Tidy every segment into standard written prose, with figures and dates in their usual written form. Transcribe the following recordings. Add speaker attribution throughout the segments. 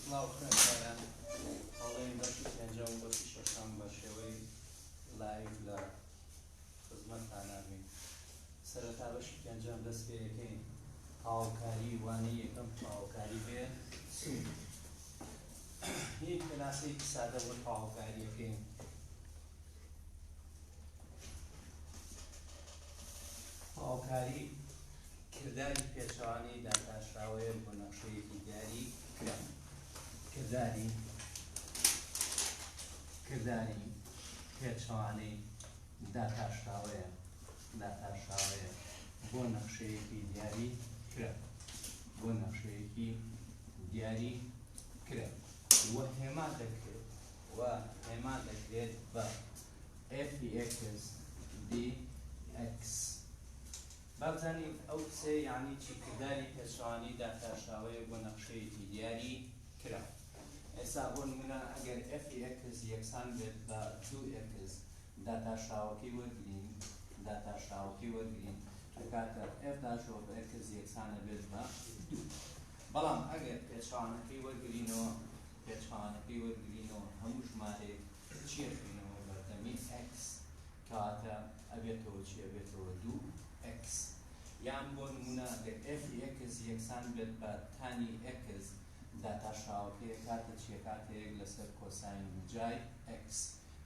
Speaker 1: سڵاو خوێندکاران، هەوڵێن بەشی پێنجەم و بەشی شەشەم بە شێوەی live لە خزمەتتانا بین. سەرەتا بەشی پێنجەم دەست پێ ئەکەین، تەواوکاری وانەی یەکەم تەواوکاری بێ سوود. یەک پێناسەیەکی سادە بۆ تەواوکاری ئەکەین. تەواوکاری کرداری پێچەوانەی داتاشراوەیە بۆ نەخشەیەکی دیاری کراو. کرداری کرداری پێچەوانەی داتاشراوەیە داتاشراوەیە بۆ نەخشەیەکی دیاری کراو بۆ نەخشەیەکی دیاری کرا و هێما دەکرێت و هێما دەکرێت بە F x dx. با بزانین ئەو قسەیە یانی چی، کرداری پێچەوانەی داتاشراوەیە بۆ نەخشەیەکی دیاری کراو. ئێستا بۆ نمونە ئەگەر F x یەکسان بێت بە 2 x، داتاشراوەکەی وەرگرین داتاشراوەکەی وەرگرین دەکاتە F dash of x یەکسانە بێت بە 2. بەڵام ئەگەر پێچەوانەکەی وەرگرینەوە پێچەوانەکەی وەرگرینەوە هەموو ژمارەیەک چی ئەخەینەوە بەردەمی x، کەواتە ئەبێتەوە چی؟ ئەبێتەوە 2 x. یان بۆ نمونە ئەگەر F x یەکسان بێت بە tan ی x، داتاشراوەکەی ئەکاتە چی؟ ئەکاتە یەک لەسەر cosine دووجای x.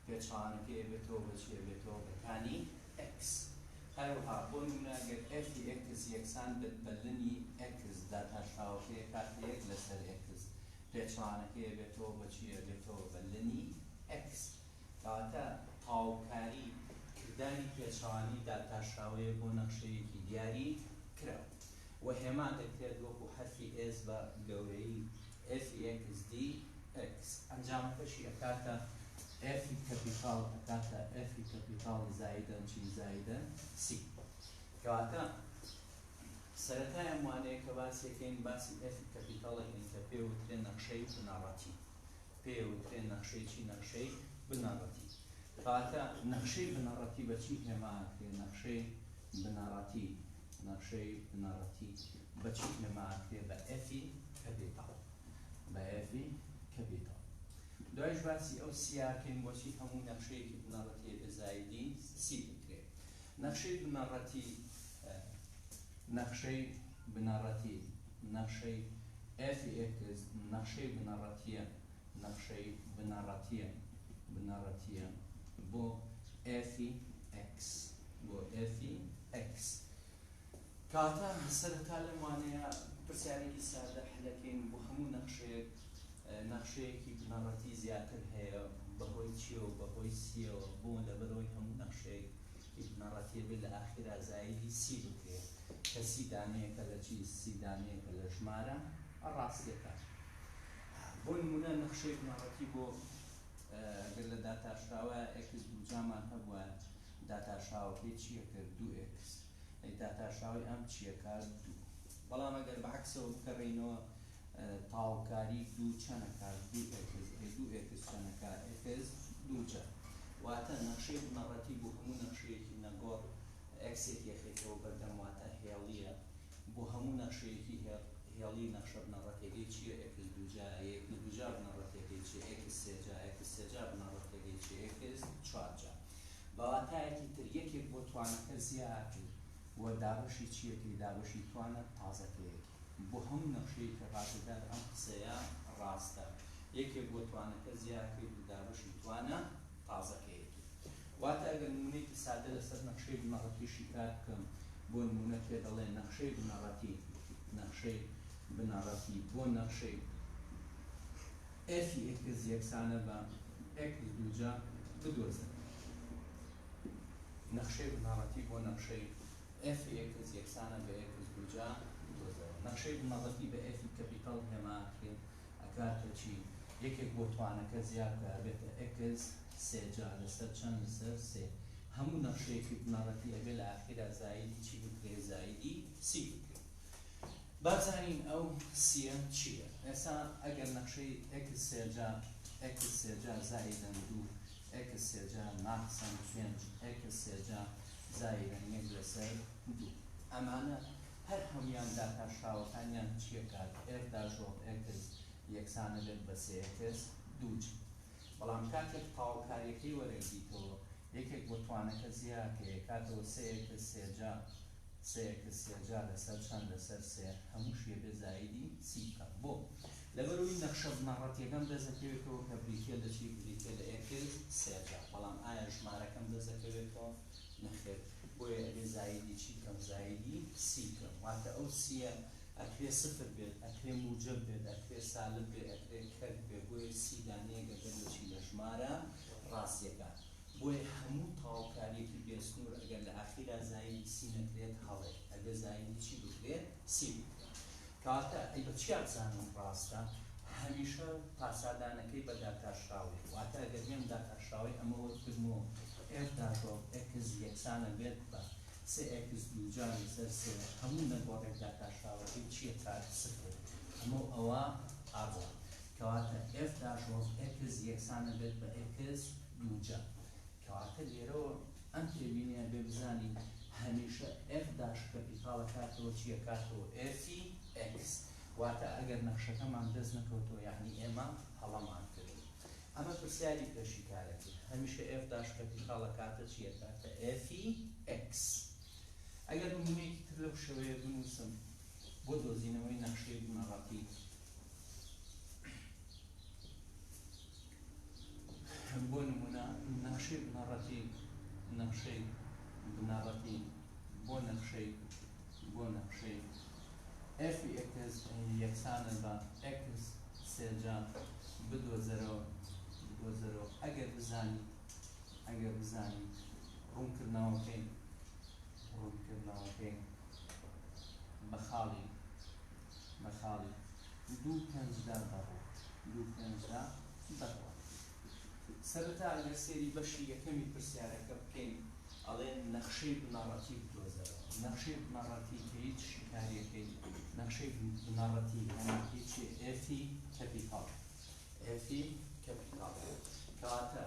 Speaker 1: پێچەوانەکەی ئەبێتەوە بە چی؟ ئەبێتەوە بە tan ی x. هەروەها بۆ نمونە ئەگەر F x یەکسان بێت بە ln ی x، داتاشراوەکەی ئەکاتە یەک لەسەر x، پێچەوانەکەی ئەبێتەوە بە چی؟ ئەبێتەوە بە ln ی x. کەواتە تەواوکاری کرداری پێچەوانەی داتاشراوەیە بۆ نەخشەیەکی دیاری کراو و هێما دەکرێت وەکو حەرفی S بە گەورەیی F x dx. ئەنجامەکەشی ئەکاتە F capital ئەکاتە F capital زایدەن چی؟ زایدەن C. کەواتە سەرەتای ئەم وانەیە کە باسی ئەکەین باسی F capital ئەکەین کە پێ وترێ نەخشەی بنەڕەتی. پێ وترێ نەخشەی چی؟ نەخشەی بنەڕەتی. کەواتە نەخشەی بنەڕەتی بە چی هێما ئەکرێ؟ نەخشەی بنەڕەتی نەخشەی بنەڕەتی بە چی هێما ئەکرێ؟ بە F capital بە F capital. دوایش باسی ئەو C یاکەین بۆچی هەموو نەخشەیەکی بنەڕەتیە بە زایدی C بکرێ. نەخشەی بنەڕەتی نەخشەی بنەڕەتی نەخشەی F x نەخشەی بنەڕەتییە نەخشەی بنەڕەتییە بنەڕەتییە بۆ F x بۆ F x. کاتە سەرەتا لەم وانەیە پرسیارێکی سادە حلەکەین بۆ هەموو نەخشەیەک نەخشەیەکی بنەڕەتی زیاتر هەیە بەهۆی چیەوە؟ بەهۆی C یەوە. بۆ؟ لەبەرئەوەی هەموو نەخشەیەکی بنەڕەتیە بێ لە ئاخیرا زایدی C بکرێ کە C دانەیەکە لە چی؟ C دانەیەکە لە ژمارە ڕاستیەکان. بۆ نمونە نەخشەی بنەڕەتی بۆ گەر لە داتاشراوە x دووجامان هەبووە داتاشراوەکەی چییە کرد؟ 2 x. ئەی داتاشراوەی ئەم چییە کات؟ دوو. بەڵام ئەگەر بەعکسەوە بکەڕێینەوە تاوکاری دوو چەنەکات؟ دوو x. ئەی دوو x چەنەکا؟ x دووجا. واتە نەخشەی بنەڕەتی بۆ هەموو نەخشەیەکی نەگۆڕ x ێک یەخەیتەوە بەردەم، واتە هێڵییە. بۆ هەموو نەخشەیەکی هێڵی نەخشە بنەڕەتیەکەی چییە؟ x دووجا. x دووجا بنەڕەتیەکەی چییە؟ x سێجا. x سێجا بنەڕەتیەکەی چییە؟ x چوارجا. بە واتایەکی تر یەکێک بۆ توانەکە زیاکەی و دابەشی چییەکەی؟ دابەشی توانە تازەکەیەکی. بۆ هەموو نەخشەیەکی ڕاژەدار ئەم قسەیە ڕاستە، یەکێک بۆ توانەکە زیاکەیت و دابەشی توانە تازەکەیەکی. واتە ئەگەر نمونەیەکی سادە لەسەر نەخشەی بنەڕەتی شیکار بکەم، بۆ نمونە پێ دەڵێ نەخشەی بنەڕەتی نەخشەی بنەڕەتی بۆ نەخشەی F x یەکسانە بە x دووجا بدۆزە. نەخشەی بنەڕەتی بۆ نەخشەی F x یەکسانە بە x دووجا بدۆزەوە. نەخشەی بنەڕەتی بە F capital هێما ئەکرێ ئەکاتە چی؟ یەکێک بۆ توانەکە زیاد بکە ئەبێتە x سێجا لەسەر چەند؟ لەسەر سێ. هەموو نەخشەیەکی بنەڕەتی ئەبێ لە ئاخیرا زایدی چی بکرێ؟ زایدی C بکرێ. با بزانین ئەو C یە چییە. ئێستا ئەگەر نەخشەی x سێجا x سێجا زایدەن دوو x سێجا ناقسەن پێنج x سێجا زایدەن یەک لەسەر دوو، ئەمانە هەر هەموویان داتاشراوەکانیان چییە کات؟ F dash of x. یەکسانە بێت بە سێ x دووجا. بەڵام کاتێک تەواوکاریەکەی وەرەگریتەوە یەکێک بۆ توانەکە زیاکەی ئەکاتەوە سێ x سێجا، سێ x سێجا لەسەر چەند؟ لەسەر سێ، هەمووشی ئەبێ زایدی سی بکەم. بۆ؟ لەبەرئەوەی نەخشە بنەڕەتیەکەم دەست ئەکەوێتەوە کە بریتیە لە چی؟ بریتیە لە x سێجا. بەڵام ئایا ژمارەکەم دەست ئەکەوێتەوە؟ نەخێر. بۆیە ئەبێ زایدی چی بکەم؟ زایدی سی بکەم. واتە ئەو سیە ئەکرێ سفر بێت، ئەکرێ موجەب بێت، ئەکرێ سالب بێت، ئەکرێ کەرت بێت، بۆیە سی دانەیەک ئەبێت لە چی؟ لە ژمارە ڕاستیەکان. بۆیە هەموو تەواوکاریەکی بێ سنوور ئەگەر لە ئاخیرا زایدی سی نەکرێت هەڵەیە، ئەبێ زایدی چی بکرێت؟ سی بکرێت. کەواتە ئەی بە چیا بزانم ڕاستە؟ هەمیشە پاسادانەکەی بە داتاشراوەیە، واتە ئەگەر بێم داتاشراوەی ئەمە وەربگرم و f dash of x یەکسانە بێت بە سێ x دووجا لەسەر سێ، هەموو نەگۆڕێک داتاشراوەکەی چیە کات؟ سفرە. ئەمە و ئەوە ئاڕوا. کەواتە f dash of x یەکسانە بێت بە x دووجا. کەواتە لێرەوە ئەم تێبینیە بێ بزانین هەمیشە f dash capital ئەکاتەوە چی ئەکاتەوە f ی x. واتە ئەگەر نەخشەکەمان دەست نەکەوتەوە یەعنی ئێمە هەڵەمان کردووە. ئەمە پرسیاری پێشی کارەکەی. هەمیشە f dash capital ئەکاتە چی ئەکاتە f ی x. ئەگەر نمونەیەکی تر لەو شێوەیە بنووسم بۆ دۆزینەوەی نەخشەی بنەڕەتی، بۆ نمونە نەخشەی بنەڕەتی، نەخشەی بنەڕەتی بۆ نەخشەی بۆ نەخشەی f x یەکسانە بە x سێجا بدۆزەرەوە، بدۆزەرەوە ئەگەر بزانیت، ئەگەر بزانیت ڕوونکردنەوەکەی، ڕوونکردنەوەکەی بە خاڵی، بە خاڵی دوو پێنجدا دەڕوات، دوو پێنجدا دەڕوات. سەرەتا ئەگەر سەیری بەشی یەکەمی پرسیارەکە بکەین ئەڵێن نەخشەی بنەڕەتی بدۆزەرەوە. نەخشەی بنەڕەتی کە هیچ شیکاریەکەی نەخشەی بنەڕەتی هێناکەی چیە؟ F capital، F capital. کەواتە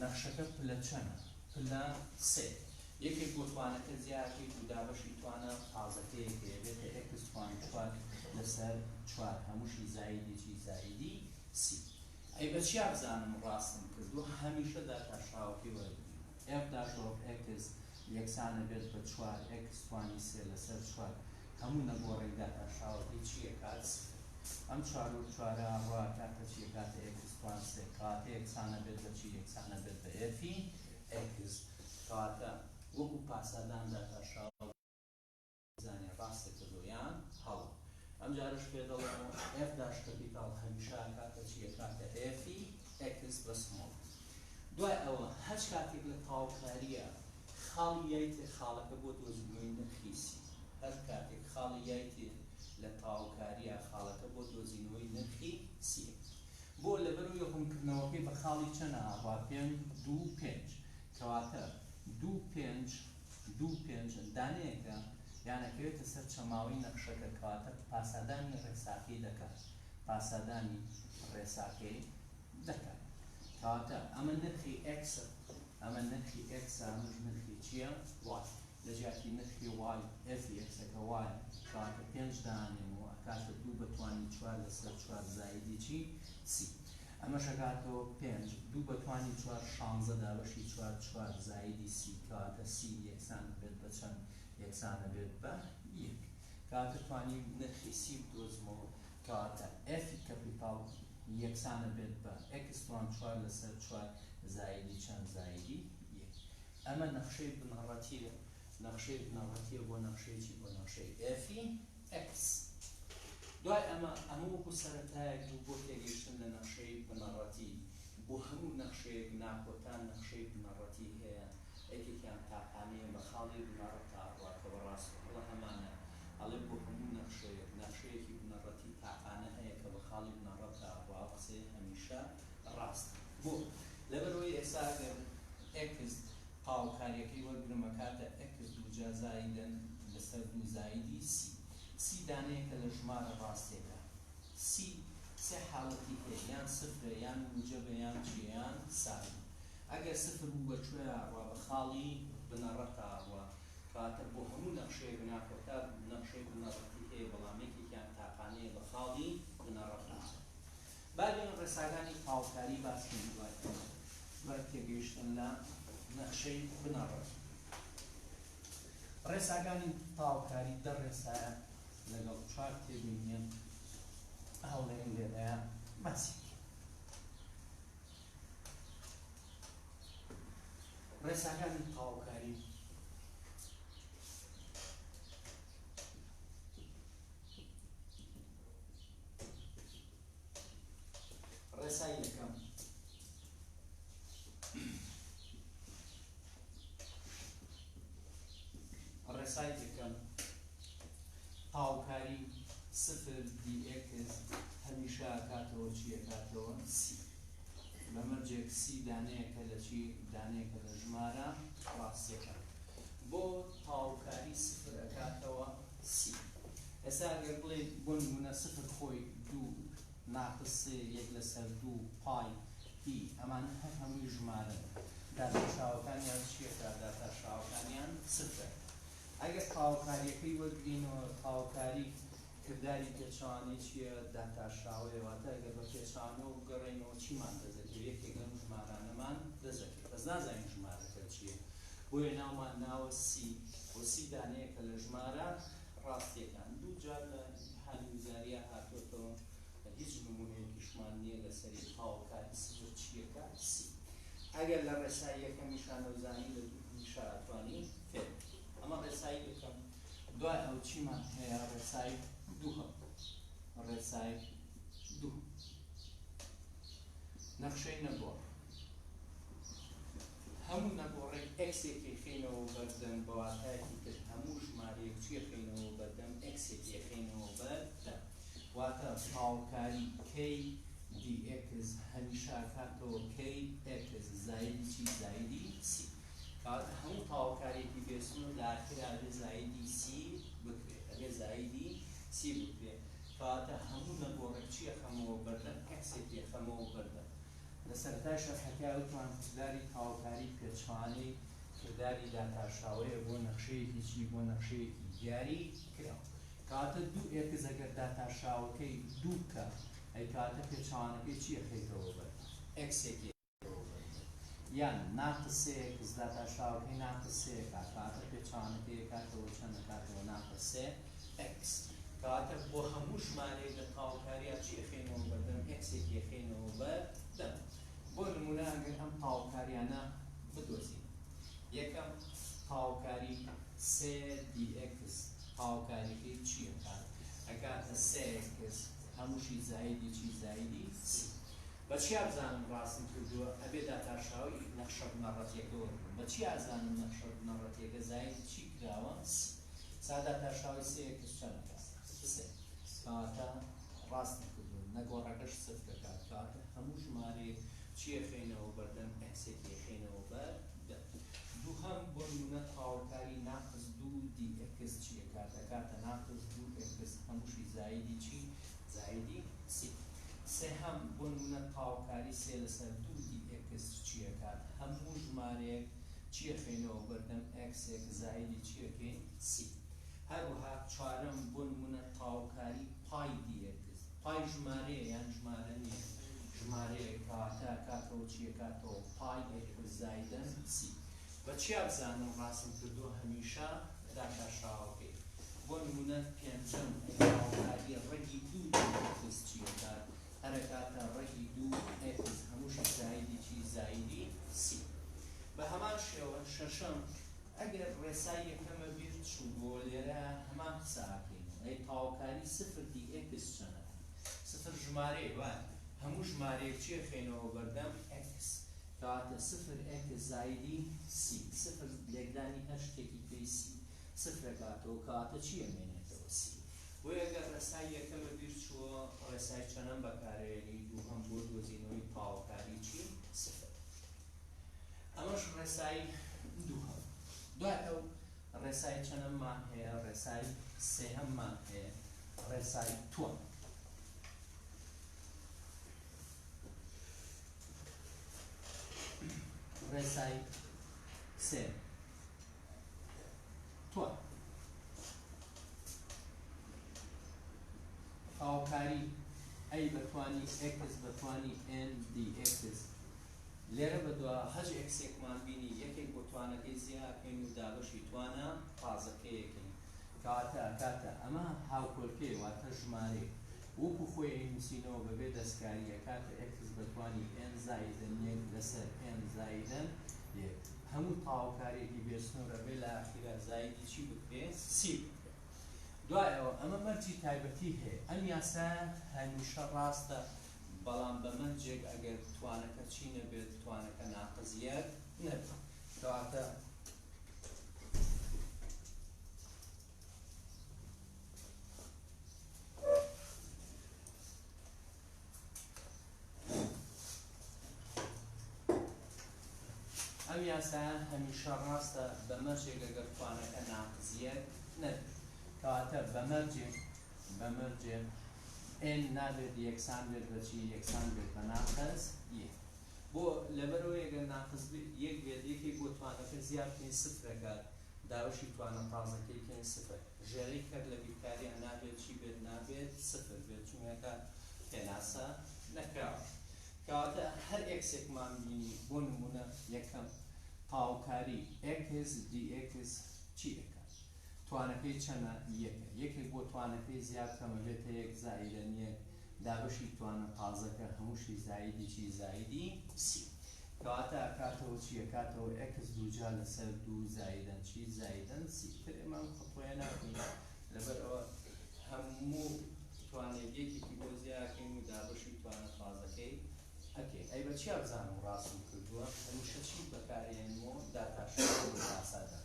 Speaker 1: نەخشەکە پلە چەنە؟ پلە سێ. یەکێک بۆ توانەکە زیاکەیت و دابەشی توانە تازەکەیەکەی ئەبێتە x توان چوار لەسەر چوار، هەمووشی زایدی چی؟ زایدی سی. ئەی بە چیا بزانم ڕاستم کردووە؟ هەمیشە داتاشراوەکەی وەربگرە. F dash of x یەکسانە بێت بە چوار x توانی سێ لەسەر چوار، هەموو نەگۆڕێک داتاشراوەکەی چی ئەکات؟ سفر. ئەم چوار و چوارە ڕا کاتە چی ئەکاتە x توان سێ، کەواتە یەکسانە بێت بە چی؟ یەکسانە بێت بە f ی x. کەواتە وەکو پاسادان داتاشراوە بزانێ ڕاستە کردووە یان هەڵە. ئەم جارەش پێ دەڵێمەوە F dash capital هەمیشە ئەکاتە چی؟ ئەکاتە f ی x بە small. دوای ئەوە هەچ کاتێک لە تەواوکارییە خاڵی یای تێ خاڵەکە بۆ دۆزینەوەی نرخی سی، هەر کاتێک خاڵی یای تێ لە تەواوکارییە خاڵەکە بۆ دۆزینەوەی نرخی سییە. بۆ؟ لەبەرئەوەی ڕوونکردنەوەکەی بە خاڵی چەنە ئاڕوا؟ پێنج دوو پێنج. کەواتە دوو پێنج دوو پێنج دانەیەکە یان ئەکەوێتە سەر چەماوەی نەخشەکە، کەواتە پاسادانی ڕێساکەی دەکات، پاسادانی ڕێساکەی دەکات. کەواتە ئەمە نرخی x ە، ئەمە نرخی x ە، ئەمەش نرخی چییە؟ y. لە جیاتی نرخی y f ی x ەکە y ە، کەواتە پێنج دانێم و ئەکاتە دوو بە توانی چوار لەسەر چوار زایدی چی؟ سی. ئەمەش ئەکاتەوە پێنج، دوو بە توانی چوار شانزە دابەشی چوار چوار زایدی سی، کەواتە سی یەکسان ئەبێت بە چەند؟ یەکسان ئەبێت بە یەک. کەواتە توانیم نرخی سی بدۆزمەوە، کەواتە F capital یەکسان ئەبێت بە x توان چوار لەسەر چوار زایدی چەند؟ زایدی یەک. ئەمە نەخشەی بنەڕەتییە، نەخشەی بنەڕەتییە بۆ نەخشەی چی؟ بۆ نەخشەی f ی x. دوای ئەمە، ئەمە وەکو سەرەتایەک بوو بۆ تێگەیشتن لە نەخشەی بنەڕەتی. بۆ هەموو نەخشەیەک ناکۆتا نەخشەی بنەڕەتی هەیە، یەکێکیان تاقانەیە بە خاڵی بنەڕەتا ئەڕوا کە بە ڕاست و هەڵە هەمانە، ئەڵێ بۆ هەموو نەخشەیەک نەخشەیەکی بنەڕەتی تاقانە هەیە کە بە خاڵی بنەڕەتا ئەڕوا، ئەو قسەیە هەمیشە ڕاستە. بۆ؟ لەبەرئەوەی ئێستا ئەگەر x تەواوکاریەکەی وەرگرم ئەکاتە x دووجا زایدەن لەسەر دوو زایدی سی. سی دانەیەکە لە ژمارە ڕاستیەکان. سی سێ حاڵەتی هەیە یان سفرە یان موجەبە یان چیە یان سالبە. ئەگەر سفر بوو بە کوێیا ئەڕوا؟ بە خاڵی بنەڕەتا ئەڕوا. کەواتە بۆ هەموو نەخشەیەک ناکۆتا نەخشەی بنەڕەتی هەیە بەڵام یەکێکیان تاقانەیە بە خاڵی بنەڕەتا ئەڕوا. ڕێساکانی تەواوکاری باس کەین دوای ئەمە، دوای تێگەیشتن لە نەخشەی بنەڕەتی. ڕێساکانی تەواوکاری دە ڕێسایە لەگەڵ چوار تێبینییە هەوڵێن لێرەیە باسی بکەین. ڕێساکانی تەواوکاری ڕێسای یەکەم ڕێسای یەکەم تاوکاری سفر dx هەمیشە کاتەوە چیە کاتەوە سی بە مەرجێک سی دانەیەکە لە چی دانەیەکە لە ژمارە ڕاستیەکان بۆ تاوکاری سفر ئەکاتەوە سی ئێستا ئەگەر بڵێیت بۆ نموونە سفر خۆی دوو ناقس سێ یەک لەسەر دوو پای ی ئەمانە هەر هەمووی ژمارەن داتاشراوەکانیان چیەکە داتاشراوەکانیان سفرە ئەگەر تەواوکاریەکەی وەرگرینەوە تەواوکاری کرداری پێچەوانەی چیە داتاشراوەیە واتە ئەگەر بە پێچەوانەوە بگەڕێینەوە چیمان دەست دەکەوێت یەکێک لەم ژمارانەمان دەست دەکەوێت بەس نازانین ژمارەکە چیە بۆیە ناومان ناوە سی و سی دانەیەکە لە ژمارە ڕاستیەکان. دوو جار لە ئیمتیحانی وزاریا هاتۆتەوە هیچ نمونەیەکیشمان نیە لەسەری تەواوکاری سفر چیەکە سی. ئەگەر لە ڕێسای یەکەمیشا نەوزانی لە دووهەمیشا ئەتوانی فێر بی. ئەمە ڕێسای یەکەم. دوای ئەو چیمان هەیە ڕێسای دووهەم. ڕێسای دووهەم. نەخشەی نەگۆڕ. هەموو نەگۆڕێک ئێکسێکی خەینەوە بەردەم بە واتایەکی تر هەموو ژمارەیەک چی خەینەوە بەردەم ئێکسێکی خەینەوە بەردەم واتە تەواوکاری کەی دی ئێکس هەمیشە ئەکاتەوە کەی ئێکس زایدی چی زایدی سی کەواتە هەموو تەواوکاریەکی بێسنوور لە ئاخیرا ئەبێ زایدی سی بکرێت ئەبێ زایدی سی بکرێت کەواتە هەموو نەگۆڕێک چی ئەخەمەوە بەردەم ئێکسێکی ئەخەمەوە بەردەم لە سەرەتای شەرحەکەیا وتمان کرداری تەواوکاری پێچەوانەی کرداری داتاشراوەیە بۆ نەخشەیەکی چی؟ بۆ نەخشەیەکی دیاری کراو. کەواتە دوو ئێکس ئەگەر داتاشراوەکەی دوو بکە ئەی کەواتە پێچەوانەکەی چی ئەخەیتەوە بەر؟ ئێکسێکی ئەخەیتەوە بەر یان ناقس سێ ئێکس داتاشراوەکەی ناقس سێ ئەکا کەواتە پێچەوانەکەی ئەکاتەوە چەند ئەکاتەوە ناقس سێ ئێکس. کەواتە بۆ هەموو ژمارەیەک لە تەواوکاریا چی ئەخەینەوە بەردەم؟ ئێکسێکی ئەخەینەوە بەردەم. بۆ نموونە ئەگەر ئەم تەواوکاریانە بدۆزینەوە. یەکەم، تەواوکاری سێ دی ئێکس تەواوکاریەکەی چی ئەکات؟ ئەکاتە سێ ئێکس هەمووشی زایدی چی؟ زایدی سی. بە چیا بزانم ڕاستم کردووە؟ ئەبێ داتاشراوی نەخشە بنەڕەتیەکە وەرگرم. بە چیا ئەزانم نەخشە بنەڕەتیەکە زایدی چی کراوە؟ سی. سا داتاشراوی سێ ئێکس چەند ئەکات؟ سێ. کەواتە ڕاستم کردووە. نەگۆڕەکەش سفر ئەکات. کەواتە هەموو ژمارەیەک چی ئەخەینەوە بەردەم؟ ئێکسێکی ئەخەینەوە بەردەم. دووهەم، بۆ نموونە تەواوکاری ناقس دوو دی ئێکس چی ئەکات؟ ئەکاتە ناقس دوو ئێکس هەمووشی زایدی چی؟ زایدی سی. سێهەم، بۆ نموونە تەواوکاری سێ لەسەر دوو دی ئێکس چی ئەکات؟ هەموو ژمارەیەک چی ئەخەینەوە بەردەم ئێکسێک زایدی چی ئەکەین؟ سی. هەروەها چوارەم، بۆ نموونە تەواوکاری پای دی ئێکس، پای ژمارەیە یان ژمارە نییە؟ ژمارەیە، کەواتە ئەکاتەوە چی؟ ئەکاتەوە پای ئێکس زایدەن سی. بە چیا بزانم ڕاستم کردووە؟ هەمیشە داتاشراوەکەی. بۆ نموونە پێنجەم، ئەی تەواوکاری ڕەگی دوو دی ئێکس چی ئەکات؟ هەر ئەکاتە ڕەگی دوو ئێکس هەمووشی زایدی چی؟ زایدی سی. بە هەمان شێوە شەشەم، ئەگەر ڕێسای یەکەمە بیر چوو بۆ لێرە هەمان قسە ئەکەینەوە ئەی تەواوکاری سفر دی ئێکس چەنە؟ سفر ژمارەیە وایە هەموو ژمارەیەک چی ئەخەینەوە بەردەم ئێکس کەواتە سفر ئێکس زایدی سی سفر لێکدانی هەر شتێکی کەی سی سفر ئەکاتەوە کەواتە چی ئەمێنێتەوە سی بۆیە گەر ڕێسای یەکەمە بیر چووە ڕێسای چەنەم بەکارئێنی دووهەم بۆ دۆزینەوەی تەواوکاری چی سفر ئەمەش ڕێسای دووهەم. دوای ئەو ڕێسای چەنەممان هەیە؟ ڕێسای سێهەممان هەیە، ڕێسای تووەم. ڕێسای سێ تووەم. هاوکاری ئەی بە توانی. توانی x بە توانی n dx. لێرە بەدوا هەچ ئێکسێکمان بینی یەکێک بۆ توانەکەی زیا ئەکەین و دابەشی توانە تازەکەی ئەکەین. کەواتە ئەکاتە ئەمە هاوکۆلکەیە واتە ژمارەیەک وەکو خۆی ئەینوسینەوە بەبێ دەستکاری ئەکاتە x بە توانی n زائیدەن یەک لەسەر n زائیدەن یەک. هەموو تەواوکاریەکی بێ سنوور ئەبێ لە ئاخیرا زایدی چی بکرێ؟ سی بکرێ. دوای ئەوە ئەمە مەرجی تایبەتی هەیە ئەم یاسایە هەمیشە ڕاستە بەڵام بە مەرجێک ئەگەر توانەکە چی نەبێت توانەکە ناقس یەک نەبێت کەواتە ئەم یاسایە هەمیشە ڕاستە بە مەرجێک ئەگەر توانەکە ناقس یەک نەبێت کەواتە بە مەرجێک بە مەرجێک n نابێت یەکسان بێت بە چی؟ یەکسان بێت بە ناقس یەک. بۆ؟ لەبەرئەوەی ئەگەر ناقس یەک بێت یەکێک بۆ توانەکە زیاد بکەین سفر ئەکات دابەشی توانە تازەکەی کەین سفر. ژێرەی کەر لە بیرکارییا نابێت چی بێت؟ نابێت سفر بێت چونکە پێناسە نەکراوە. کەواتە هەر ئێکسێکمان بینی بۆ نموونە یەکەم تاوکاری x dx چی ئەکات؟ توانەکەی چەنە؟ یەکە. یەکێک بۆ توانەکەی زیاد بکەم ئەبێتە یەک زائیدەن یەک دابەشی توانە تازەکە هەمووشی زائیدی چی؟ زائیدی سی. کەواتە ئەکاتەوە چی؟ ئەکاتەوە x دووجا لەسەر دوو زائیدەن چی؟ زائیدەن سی. تر ئێمە ئەم خەتوەیە ناکەین لەبەر ئەوە هەموو توانێک یەکێکی بۆ زیاکەین و دابەشی توانە تازەکەی ئەکەین. ئەی بە چیا بزانم ڕاستم کردووە؟ هەمیشە چی بەکارێنمەوە؟ داتاشراوە بۆ یاسادا.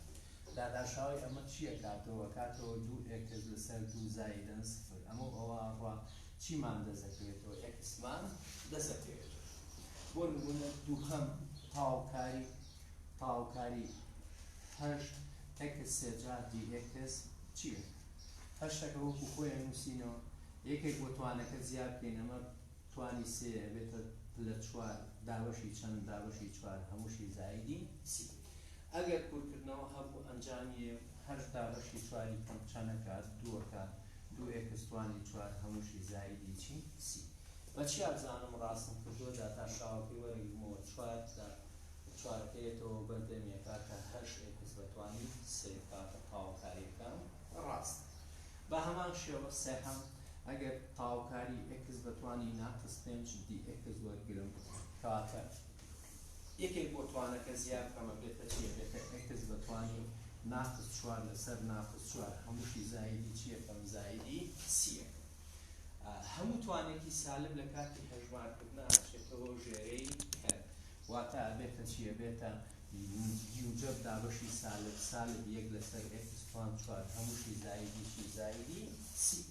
Speaker 1: داتاشراوەی ئەمە چییە کاتەوە کاتەوە دوو x لەسەر دوو زایدەن سفر ئەمە و ئەوە ئەڕوا چیمان دەست ئەکەوێتەوە ئێکسمان دەست ئەکەوێتەوە بۆ نمونە دووهەم تاوکاری تاوکاری هەشت x سێجا dx چییە هەشتەکە وەکو خۆی نووسینەوە یەکێک بۆ توانەکە زیاد بکەین ئەمە توانی سێ ئەبێتە پلە چوار دابەشی چەند دابەشی چوار هەمووشی زایدی سی ئەگەر کورتکردنەوە هەبوو ئەنجامی هەشت دابەشی چواری کەم چەند ئەکات دوو ئەکات دوو x توانی چوار هەمووشی زایدی چی سی بە چیا بزانم ڕاستم کردووە داتاشراوەکەی وەرەگرمەوە چوار دا چوارەکە یەتەوە بەر دەمی ئەکاتە هەشت x بە توانی سێ کاتە تەواوکاریەکەم ڕاستە بە هەمان شێوە سێهەم ئەگەر تەواوکاری x بە توانی ناقس پێنج dx وەرگرم کەواتە یەکێک بۆ توانەکە زیاد بکەم ئەبێتە چی؟ ئەبێتە x بە توانی ناقس چوار لەسەر ناقس چوار هەمووشی زایدی چی ئەکەم؟ زایدی سی ئەکەم. هەموو توانێکی سالب لە کاتی هەژمارکردنا ئەچێتەوە ژێرەی کەر واتە ئەبێتە چی؟ ئەبێتە موجەب دابەشی سالب سالب یەک لەسەر x توان چوار هەمووشی زایدی چی؟ زایدی سی.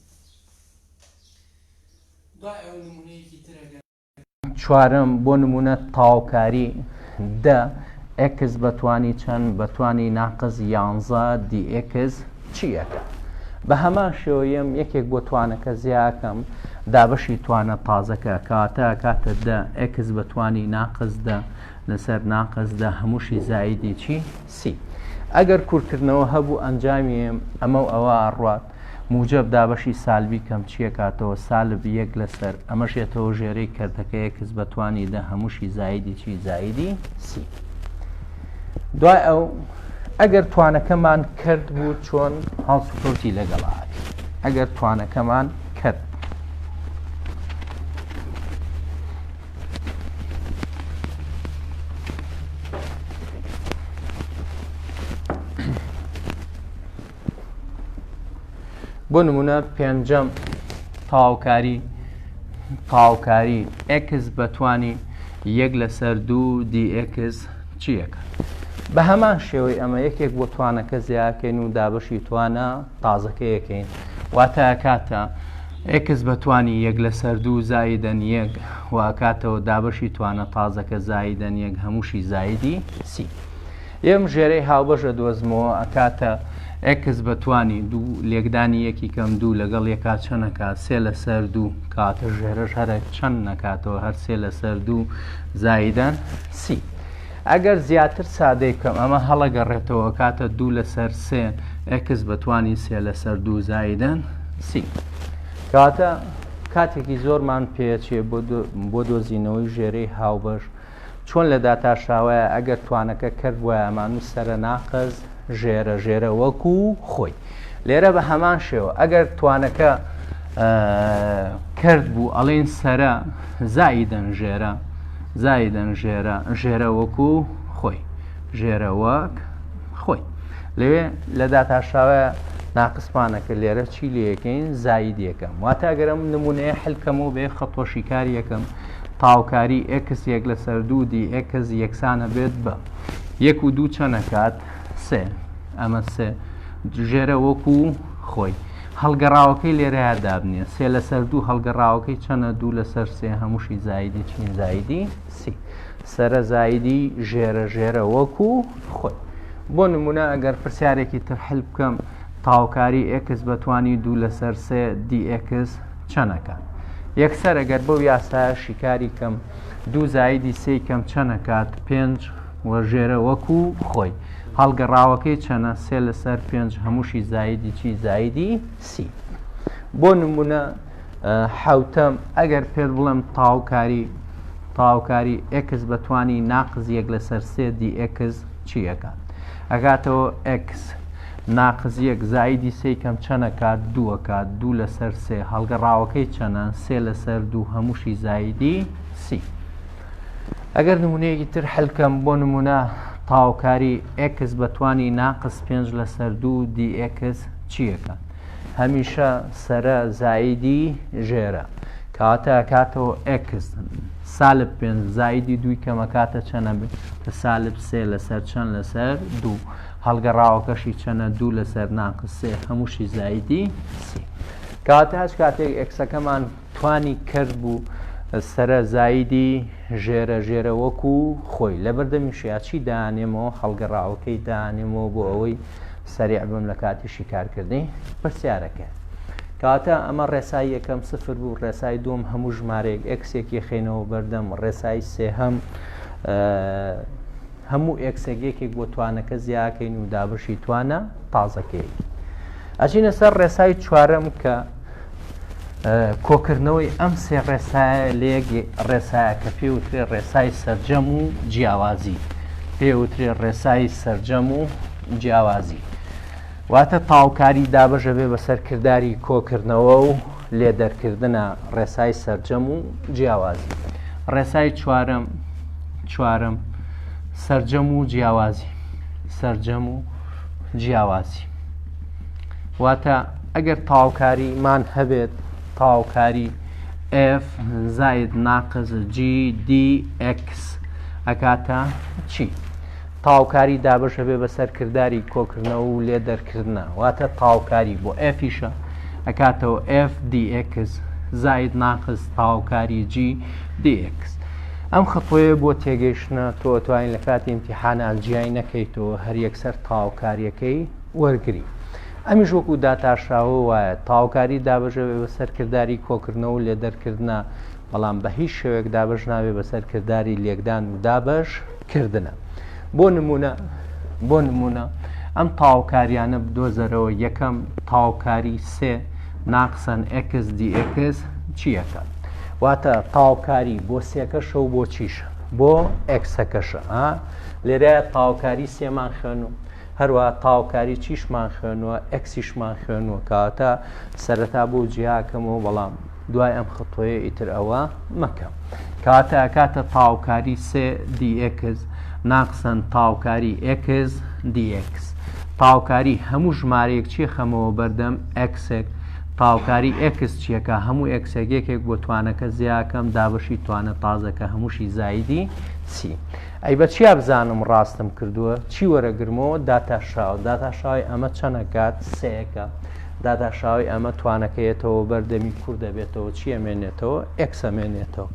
Speaker 1: دوای ئەو نمونەیەکی تر ئەگەر چوارەم، بۆ نموونە تەواوکاری، دە، x بە توانی چەند بە توانی ناقس یانزە dx چی ئەکا؟ بە هەمان شێوە یەم یەکێک بۆ توانەکە زیاکەم دابەشی توانە تازەکە کەواتە ئەکاتە دە x بە توانی ناقس دە لەسەر ناقس دە هەمووشی زایدی چی سی ئەگەر کورتکردنەوە هەبوو ئەنجامی ئەمە و ئەوە ئەڕوات موجەب دابەشی سالبی کەم چیەکاتەوە سالب یەک لەسەر ئەمەش یەتەوە ژێرەی کەرتەکە x بە توانی دە هەمووشی زایدی چی زایدی سی دوای ئەو ئەگەر توانەکەمان کرد بوو چۆن هەڵسوکەوتی لەگەڵا ئەگەر توانەکەمان کرد بۆ نمونە پێنجەم تەواوکاری تەواوکاری x بەتوانی یەک لەسەر دوو dx چیەکە بە هەمان شێوەی ئەمە یەکێک بۆ توانەکە زیاکەین و دابەشی توانە تازەکە یەکەین واتە کاتە x بە توانی یەک لەسەر دوو زایدەن یەک و ئەکاتەوە دابەشی توانە تازەکە زایدەن یەک هەمووشی زایدی سی ئێم ژێرەی هاوبەش ئەدۆزمەوە ئەکاتە x بە توانی دوو لێکدانی یەکی کەم دوو لەگەڵ یەکا چەند ئەکات سێ لەسەر دوو کاتە ژێرەش هەرە چەند نەکاتەوە هەر سێ لەسەر دوو زایدەن سی ئەگەر زیاتر سادەی بکەم ئەمە هەڵەگەڕێتەوە کاتە دوو لەسەر سێ x بە توانی سێ لەسەر دوو زایدەن سی کاتە. کاتێکی زۆرمان پێچێ بۆ دۆزینەوەی ژێرەی هاوبەش. چۆن لە داتاشراوەیە ئەگەر توانەکە کەرت بوایە ئەمانوو سەرە ناقز ژێرە ژێرە وەکو خۆی. لێرە بە هەمان شێوە ئەگەر توانەکە کەرت بوو ئەڵێن سەرە زائیدەن ژێرە زائیدەن ژێرە ژێرە وەکو خۆی ژێرە وەک خۆی. لەوێ لە داتاشراوە ناقسمانەکە لێرە چی لەکەین زاید یەکەم واتە ئەگەر ئەم نمونەیە حلکەم و بێ خەتۆشیکار یەکەم تاوکاری ئێکس یەک لەسەر دوو دی ئێکس یەکسانە بێت بە یەک و دوو چەنەکات سێ ئەمە سێ ژێرە وەکو خۆی هەڵگەڕاوەکەی لێرەیە دابنێ سێ لەسەر دوو هەڵگەڕاوەکەی چەنە دوو لەسەر سێ هەمووشی زایدی چین زایدی سی سەرە زایدی ژێرە ژێرە وەکو خۆی. بۆ نمونە ئەگەر پرسیارێکی تر حل بکەم تاوکاری ئێکس بە توانی دوو لەسەر سێ دی ئێکس چەنەکات؟ یەکسەر ئەگەر بەو یاسایە شیکاری کەم دوو زایدی سێی کەم چەنەکات پێنج و ژێرە وەکو خۆی هەڵگەڕاوەکەی چەنە سێ لەسەر پێنج هەمووشی زایدی چی زایدی سی. بۆ نمونە حەوتەم، ئەگەر پێت بڵێم تاوکاری تاوکاری ئێکس بە توانی ناقز یەک لەسەر سێ دی ئێکس چی ئەکات؟ ئەکاتەوە ئێکس ناقز یەک زایدی سێی کەم چەند ئەکات؟ دوو ئەکات دوو لەسەر سێ هەڵگەڕاوەکەی چەنە؟ سێ لەسەر دوو هەمووشی زایدی سی. ئەگەر نمونەیەکی تر حلکەم بۆ نمونە تاوکاری ئێکس بە توانی ناقز پێنج لەسەر دوو دی ئێکس چی ئەکات؟ هەمیشە سەرە زایدی ژێرە کەواتە ئەکاتەوە ئێکس سالب پێنج زایدی دووی کەم ئەکاتە چەنە بێتە سالب سێ لەسەر چەند لەسەر دوو هەڵگەڕاوەکەشی چەنە دوو لەسەر ناقس سێ هەمووشی زایدی سی کەواتە هەچ کاتێک ئێکسەکەمان توانی کرد بوو سەرە زایدی ژێرە ژێرە وەکو خۆی لەبەردەمیشیا چی دانێمەوە هەڵگەڕاوەکەی دانێمەوە بۆ ئەوەی سەریع بم لە کاتی شیکارکردنی پرسیارەکە. کەواتە ئەمە ڕێسای یەکەم سفر بوو، ڕێسای دووەم هەموو ژمارەیەک ئێکسێک یەخەینەوە بەردەم، ڕێسای سێهەم هەموو ئێکسێک یەکێک بۆ توانەکە زیاکەین و دابەشی توانە تازەکەیەکی. ئەچینە سەر ڕێسای چوارەم کە کۆکردنەوەی ئەم سێ ڕێسایە لە یەک ڕێسایە کە پێ وترێ ڕێسای سەرجەم و جیاوازی پێ وترێ ڕێسای سەرجەم و جیاوازی واتە تاوکاری دابەشە بێ بەسەر کرداری کۆکردنەوە و لێدەرکردنە ڕێسای سەرجەم و جیاوازی ڕێسای چوارەم چوارەم سەرجەم و جیاوازی سەرجەم و جیاوازی واتە ئەگەر تەواوکاری مان هەبێت تەواوکاری F زاید ناقس G D X ئەکاتە چی؟ تاوکاری دابەش هەبێ بەسەر کرداری کۆکردنەوە و لێ دەرکردنە واتە تاوکاری بۆ F یشە ئەکاتەوە F DX زاید ناقس تاوکاری G DX ئەم خطۆیە بۆ تێگەیشتنە تۆ ئەتوانین لە کاتی ئیمتیحانا جیای نەکەیتەوە هەر یەکسەر تاوکاریەکەی وەرگری. ئەمیش وەکو داتاشراوە وایە، تەواوکاری دابەش ئەبێ بەسەر کرداری کۆکردنەوە و لێدەرکردنا، بەڵام بە هیچ شێوەیەک دابەش نابێ بەسەر کرداری لێکدان و دابەش کردنە. بۆ نموونە بۆ نموونە ئەم تەواوکاریانە بدۆزەرەوە، یەکەم تەواوکاری سێ ناقسەن ئێکس دی ئێکس چی ئەکات؟ واتە تەواوکاری بۆ سێکەشە و بۆ چیشە؟ بۆ ئێکسەکەشە. لێرە تەواوکاری سێمان خوێن و هەروەها تاوکاری چیشمان خوێنووە ئێکسیشمان خوێنووە کەواتە سەرەتا بۆ جیاکەمەوە بەڵام دوای ئەم خطۆیە ئیتر ئەوە مەکە کەواتە ئەکاتە تاوکاری سێ دی ئێکس ناقسەن تاوکاری ئێکس دی ئێکس تاوکاری هەموو ژمارەیەک چی خەمەوە بەردەم ئێکسێک تاوکاری ئێکس چیەکە هەموو ئێکسێک یەکێک بۆ توانەکە زیاکەم دابەشی توانە تازەکە هەمووشی زایدی سی ئەی بە چیا بزانم ڕاستم کردووە؟ چی وەرەگرمەوە؟ داتاشراوە. داتاشراوەی ئەمە چەند ئەکات؟ سێیەکە. داتاشراوەی ئەمە توانەکە یەتەوە بەر دەمی کورد دەبێتەوە چی ئەمێنێتەوە؟ ئێکس ئەمێنێتەوە.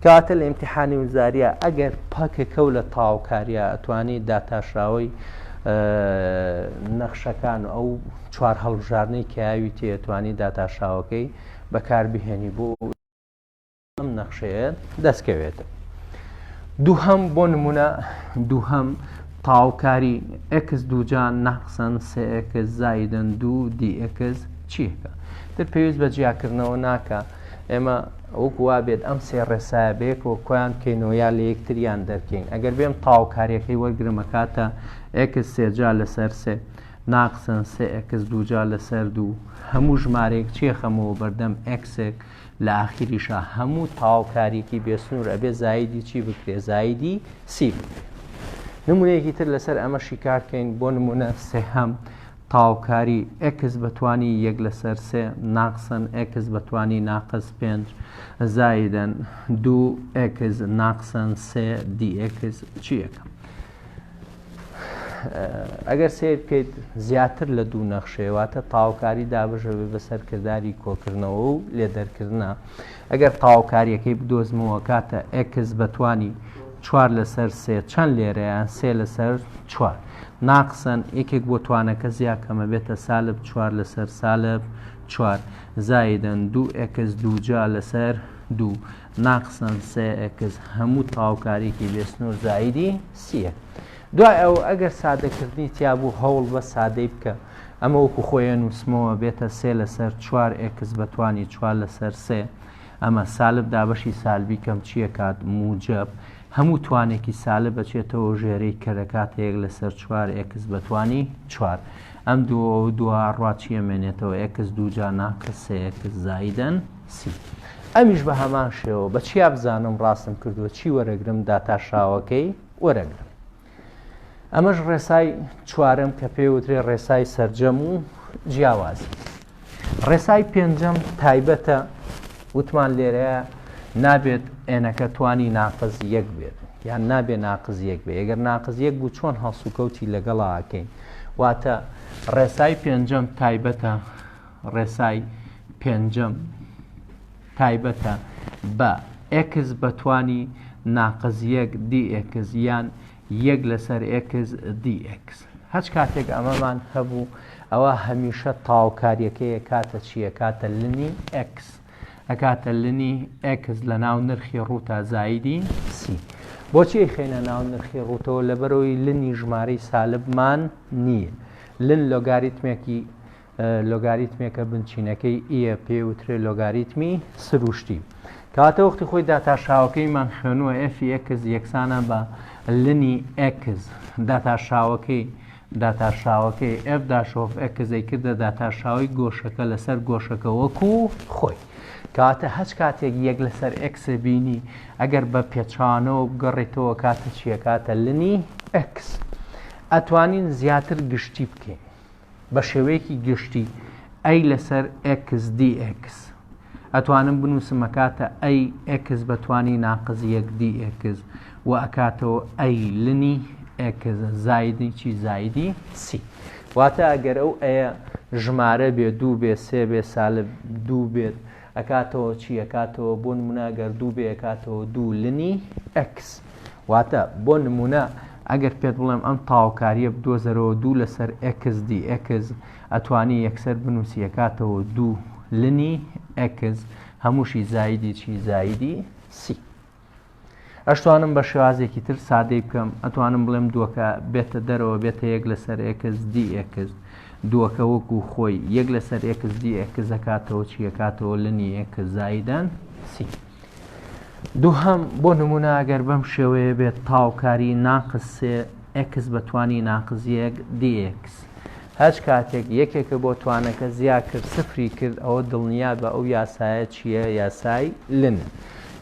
Speaker 1: کەواتە لە ئیمتیحانی وزاریە ئەگەر پەکەکە و لە تەواوکاریە ئەتوانی داتاشراوەی نەخشەکان و ئەو چوار هەڵبژاردنەی کە یاویتێ ئەتوانی داتاشراوەکەی بەکاربهێنی بۆ ئەم نەخشەیە دەستکەوێت. دووهەم بۆ نمونە دووهەم تاوکاری x دووجا ناقسەن سێ x زایدن دوو dx چیەکە تر پێویست بە جیاکردنەوە ناکە. ئێمە وەکو وا بێت ئەم سێ ڕێسایە بەیەکەوە کۆیان بکەینەوە یا لە یەکتریان دەرکەین. ئەگەر بێم تەواوکاریەکەی وەرگرم ئەکاتە ئێکس سێجا لەسەر سێ ناقسن سێ ئێکس دووجا لەسەر دوو هەموو ژمارەیەک چی ئەخەمەوە بەردەم ئێکسێک لە ئاخیریشا هەموو تەواوکاریەکی بێسنوور ئەبێ زایدی چی بکرێ زایدی سی بکرێ. نمونەیەکی تر لەسەر ئەمە شیکار کەین بۆ نمونە سێهەم تاوکاری ئێکس بە توانی یەک لەسەر سێ ناقسن ئێکس بە توانی ناقس پێنج زایدەن دوو ئێکس ناقسن سێ دی ئێکس چی یەکەم؟ ئەگەر سیر بکەیت زیاتر لە دوو نەخشەیە واتە تاوکاری دابەشەبێ بەسەر کرداری کۆکردنەوە و لێدەرکردە ئەگەر تاوکاریەکەی بدۆزمەوە کاتە ئێکس بەتوانی چوار لەسەر سێ چەند لێرەیە سێ لەسەر چوار ناقسن یەکێک بۆ توانەکە زیا کەمە بێتە سالب چوار لەسەر سالب چوار زایدەن دوو ئێکس دووجا لەسەر دوو ناقسن سێ ئێکس هەموو تەواوکاریکی بێسنوور زایدی سیە دوای ئەو ئەگەر سادەکردنی تیابوو هەوڵ بە سادەی بکە ئەمە وەکو خۆی نووسمەوە بێتە سێ لەسەر چوار ئێکس بەتوانی چوار لەسەر سێ ئەمە سالب دابەشی سالبی کەم چیەکات موجەب هەموو توانێکی سالب ئەچێتەوە ژێرەی کە دەکاتە یەک لەسەر چوار ئێکس بە توانی چوار ئەم دووە و دووە ئەڕوا چی ئەمێنێتەوە ئێکس دووجا ناقس سێ ئێکس زایدەن سی ئەمیش بە هەمان شێوە بە چیا بزانم ڕاستم کردووە چی وەرەگرم داتاشراوەکەی وەرەگرم ئەمەش ڕێسای چوارەم کە پێی وترێ ڕێسای سەرجەم و جیاوازی. ڕێسای پێنجەم تایبەتە وتمان لێرەیە نابێت ئێنەکە توانی ناقز یەک بێت یان نابێ ناقز یەک بێ ئەگەر ناقز یەک بوو چۆن هەڵسوکەوتی لەگەڵا ئەکەین واتە ڕێسای پێنجەم تایبەتە ڕێسای پێنجەم تایبەتە بە ئێکس بە توانی ناقز یەک دی ئێکس یان یەک لەسەر ئێکس دی ئێکس. هەچ کاتێک ئەمەمان هەبوو ئەوە هەمیشە تەواوکاریەکەی ئەکاتە چی؟ ئەکاتە لنی ئێکس. ئەکاتە لنی ئێکس لە ناو نرخی ڕووتا زایدی سی. بۆچی ئەیخەینە ناو نرخی ڕووتەوە؟ لەبەرئەوەی لنی ژمارەی سالبمان نییە. لن لۆگاریتمێکی لۆگاریتمێکە بنچینەکەی ئیە پێی وترێ لۆگاریتمی سروشتی. کەواتە وەختی خۆی داتاشاوەکەیمان خوێنووە ئێفی ئێکس یەکسانە بە لنی ئێکس داتاشاوەکەی داتاشاوەکەی ئێف داش ئۆف ئێکس ئەیکردە داتاشاوی گۆشەکە لەسەر گۆشەکە وەکو خۆی. کەواتە هەچ کاتێک یەک لەسەر ئێکس بینی ئەگەر بە پێچانەوە بگەڕێتەوە کاتە چییە کاتە لنی ئێکس. ئەتوانین زیاتر گشتی بکەین. بە شێوەیەکی گشتی ئەی لەسەر ئێکس دی ئێکس ئەتوانم بنووسم ئەکاتە ئەی ئێکس بە توانی ناقس یەک دی ئێکس و ئەکاتەوە ئەی لنی ئێکس زایدی چی زایدی سی واتە ئەگەر ئەو ئەیە ژمارە بێ دوو بێ سێ بێ سالب دوو بێت ئەکاتەوە چی ئەکاتەوە بۆ نمونە ئەگەر دوو بێ ئەکاتەوە دوو لنی ئێکس واتە بۆ نمونە ئەگەر پێت بڵێم ئەم تاوکاریە بدۆزەرەوە دوو لەسەر ئێکس دی ئێکس ئەتوانی یەکسەر بنووسی ئەکاتەوە دوو لنی ئێکس هەمووشی زایدی چی زایدی سی ئەشتوانم بە شێوازێکی تر سادەی بکەم ئەتوانم بڵێم دووەکە بێتە دەرەوە بێتە یەک لەسەر ئێکس دی ئێکس دووەکە وەکو خۆی یەک لەسەر ئێکس دی ئێکس ئەکاتەوە چی ئەکاتەوە لنی ئێکس زایدەن سی دووهەم، بۆ نموونە ئەگەر بەم شێوەیە بێت تاوکاری ناقس سێ ئێکس بە توانی ناقس یەک دی ئێکس. هەچ کاتێک یەکێکە بۆ توانەکە زیا کرد سفری کرد ئەوە دڵنیا بە ئەو یاسایە چییە یاسای لنە.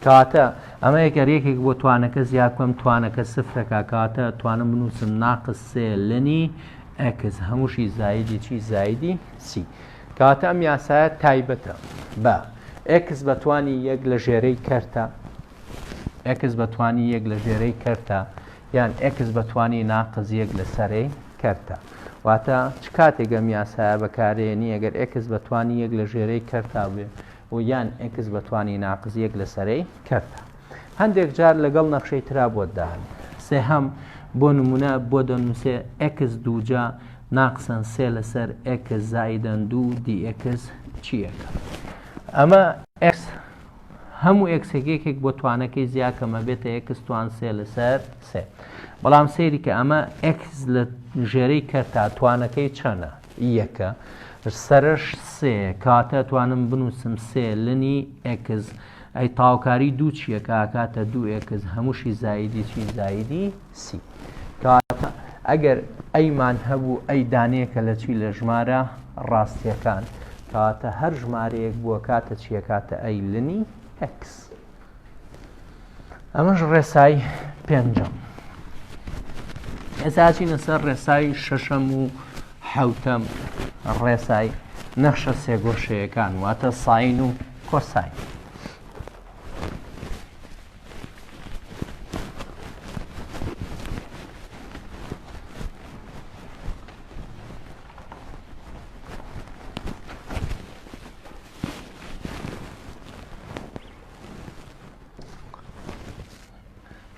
Speaker 1: کەواتە ئەمە ئەگەر یەکێک بۆ توانەکە زیا بکەم توانەکە سفرەکە کەواتە توانم بنووسم ناقس سێ لنی ئێکس هەمووشی زایدی چی زایدی سی. کەواتە ئەم یاسایە تایبەتە بە، ئێکس بە توانی یەک لە ژێرەی کەرتە، ئێکس بە توانی یەک لە ژێرەی کەرتە، یان ئێکس بە توانی ناقس یەک لە سەرەی کەرتە. واتە چ کاتێک ئەم یاسایە بەکارێنی ئەگەر ئێکس بە توانی یەک لە ژێرەی کەرتا بێ و یان ئێکس بە توانی ناقس یەک لە سەرەی کەرتە. هەندێک جار لەگەڵ نەخشەی ترا بۆت داهات. سێهەم، بۆ نمونە بۆ دەنووسێ ئێکس دووجا ناقسەن سێ لەسەر ئێکس زائیدەن دوو دی ئێکس چییەکە ئەمە ئێکس هەموو ئێکسێک یەکێک بۆ توانەکەی زیاکەمە بێتە ئێکس توان سێ لەسەر سێ بەڵام سەیری کە ئەمە ئێکس لە ژێرەی کەرتا توانەکەی چەنە یەکە. سەرەش سێ کاتە ئەتوانم بنووسم سێ ln ی x. ئەی تاوکاری دوو چییە کە ئەکاتە دوو x هەمووشی زایدی چی؟ زایدی c. کاتە ئەگەر a مان هەبوو a دانەیەکە لە چی؟ لە ژمارە ڕاستیەکان. کاتە هەر ژمارەیەک بووە کاتە چیە؟ کاتە a ln ی x. ئەمەش ڕێسای پێنجەم. ئێستا چینە سەر ڕێسای شەشەم و حەوتەم، ڕێسای نەخشە سێگۆشەیەکان واتە ساین و کۆساین.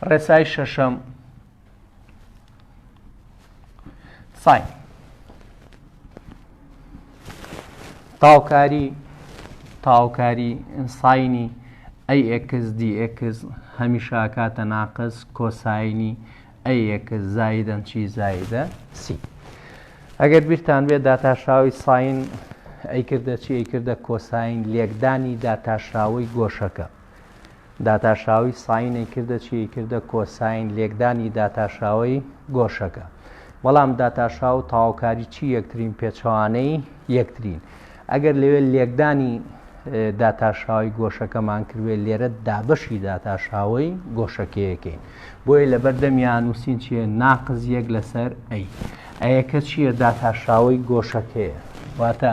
Speaker 1: ڕێسای شەشەم ساین تاوکاری تاوکاری ساینی AX DX هەمیشە کاتە ناقس کۆساینی AX زایدەن چی زایدە C. ئەگەر بیرتان بێت داتاشراوەی ساین ئەیکردە چی؟ ئەیکردە کۆساین لێکدانی داتاشراوەی گۆشەکە. داتاشراوەی ساین ئەیکردە چی؟ ئەیکردە کۆساین لێکدانی داتاشراوەی گۆشەکە. بەڵام داتاشراو و تەواوکاری چی یەکترین؟ پێچەوانەی یەکترین. ئەگەر لەوێ لێکدانی داتاشراوەی گۆشەکەمان کردبێت لێرە دابەشی داتاشراوەی گۆشەکەیەکەین. بۆیە لەبەر دەمیا نووسین چییە؟ ناقس یەک لەسەر a. a یەکە چییە؟ داتاشراوەی گۆشەکەیە. واتە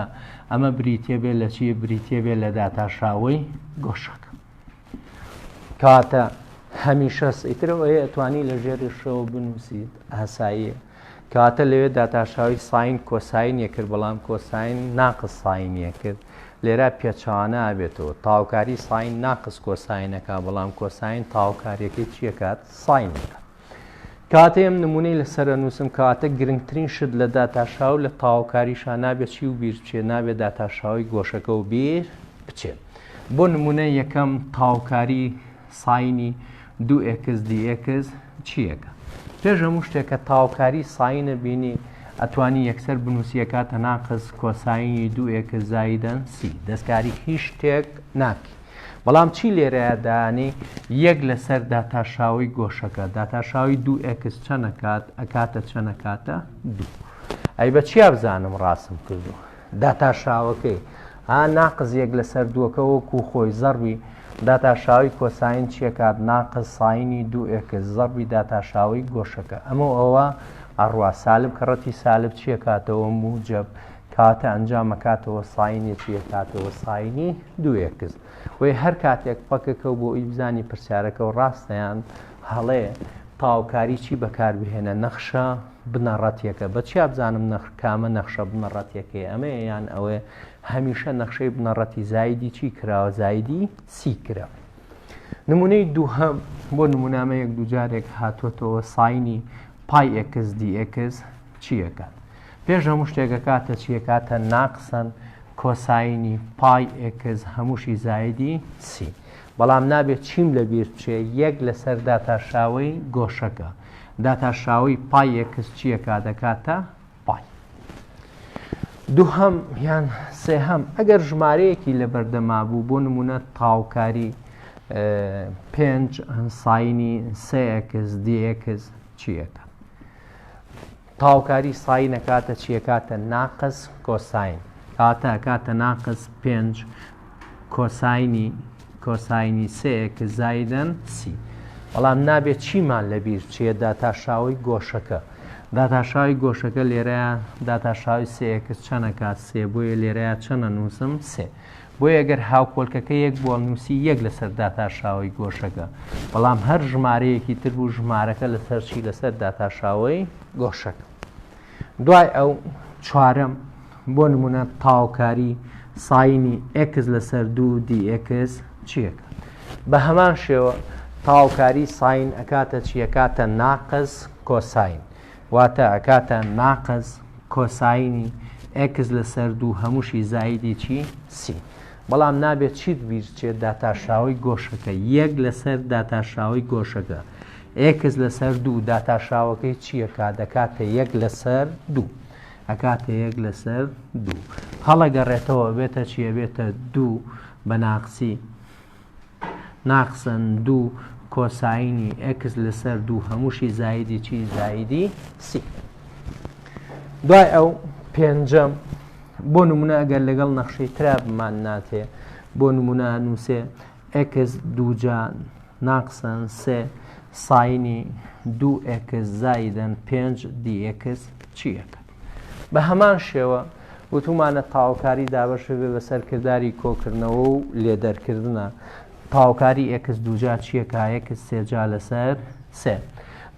Speaker 1: ئەمە بریتە بێت لە چی؟ بریتە بێت لە داتاشراوەی گۆشەکە. کاتە هەمیشە ئیترەوە ئەیە ئەتوانی لە ژێرشەوە بنووسیت ئاساییە. کەواتە لەوێ داتاشراوی ساین کۆساین یە کرد بەڵام کۆساین ناقس ساین یە کرد لێرە پێچەوانە ئەبێتەوە تاوکاری ساین ناقس کۆساینەکە بەڵام کۆساین تاوکاریەکەی چیەکات ساینەکە کاتێ ئەم نمونەی لەسەر نووسم کاتە گرنگترین شت لە داتاشاو لە تاوکاریشا نابێت چی و بیر بچێت نابێت داتاشاوی گۆشەکە و بیر بچێت بۆ نمونە یەکەم تاوکاری ساینی دوو x dx چییەکە؟ پێش هەموو شتێک کە تاوکاری ساینە بینی ئەتوانی یەکسەر بنووسی ئەکاتە ناقس کۆساینی دوو x زایدەن c دەستکاری هیچ شتێک ناکەی بەڵام چی لێرەیە دانی یەک لەسەر داتاشاوی گۆشەکە داتاشاوی دوو x چەنەکات ئەکاتە چەنەکاتە دوو ئەی بە چیا بزانم ڕاستم کردو داتاشراوەکەی ها ناقس یەک لەسەر دووەکە وەکو خۆی زەڕبی داتاشراوی کۆساین چیەکات ناقس ساینی دوو x زەڕبی داتاشراوی گۆشەکە ئەمە و ئەوە ئەڕوا سالب کەڕەتی سالب چیەکاتەوە موجەب کاتە ئەنجامەکاتەوە ساینی چیەکاتەوە ساینی دوو x وی هەر کاتێک پەکەکە و بۆ ئەوی بزانی پرسیارەکە و ڕاستە یان هەڵەیە تاوکاری چی بەکاربهێنە نەخشە بنەڕەتیەکە بە چیا بزانم نەخ کامە نەخشە بنەڕەتیەکەی ئەمەیە یان ئەوەیە هەمیشە نەخشەی بنەڕەتی زایدی چی کراوە زایدی c کرا نمونەی دووهەم بۆ نمونامە یەک دووجارێک هاتووەتەوە ساینی پای x dx چیەکات پێش هەموو شتێکە کاتە چیەکاتە ناقسەن کۆساینی پای x هەمووشی زایدی c. بەڵام نابێت چیم لەبیر بچێ یەک لەسەر داتاشراوەی گۆشەکە. داتاشراوەی پای x چیەکا دەکاتە پای. دووهەم یان سێهەم ئەگەر ژمارەیەکی لەبەردەما بوو بۆ نمونە تاوکاری پێنج ساینی سێ x dx چیەکە تاوکاری ساین ئەکاتە چی ئەکاتە ناقس کۆساین کاتە ئەکاتە ناقس پێنج کۆساینی کۆساینی سێ x زایدەن c بەڵام نابێت چیمان لەبیر چێ داتاشاوی گۆشەکە داتاشاوی گۆشەکە لێرەیە داتاشاوی سێ x چەنەکات سێ بۆیە لێرەیە چەنە نووسم سێ بۆیە گەر هاوکۆلکەکە یەک بووە نووسی یەک لەسەر داتاشاوەی گۆشەکە بەڵام هەر ژمارەیەکی تر بوو ژمارەکە لەسەر چی لەسەر داتاشاوەی گۆشەکە دوای ئەو چوارەم بۆ نمونە تاوکاری ساینی x لەسەر دوو dx چیەکە بە هەمان شێوە تاوکاری ساین ئەکاتە چیەکاتە ناقس کۆساین واتە ئەکاتە ناقس کۆساینی x لەسەر دوو هەمووشی زایدی چی؟ c. بەڵام نابێت چیت بیر بچێت داتاشراوەی گۆشەکە یەک لەسەر داتاشراوەی گۆشەکە x لەسەر دوو داتاشراوەکەی چیەکا دەکاتە یەک لەسەر دوو ئەکاتە یەک لەسەر دوو. هەڵەگەڕێتەوە بێتە چیە بێتە دوو بە ناقسی ناقسن دوو کۆساینی x لەسەر دوو هەمووشی زایدی چی زایدی c. دوای ئەو پێنجەم بۆ نمونە ئەگەر لەگەڵ نەخشەی ترا بمان ناتێ بۆ نمونە نووسێ x دووجا ناقسن سێ ساینی دوو x زایدن پێنج dx چییەکە بە هەمان شێوە وتومانە تاوکاری دابەش بێ بەسەر کرداری کۆکردنەوە و لێدەرکردنە تاوکاری x دووجا چییە کا x سێجا لەسەر سێ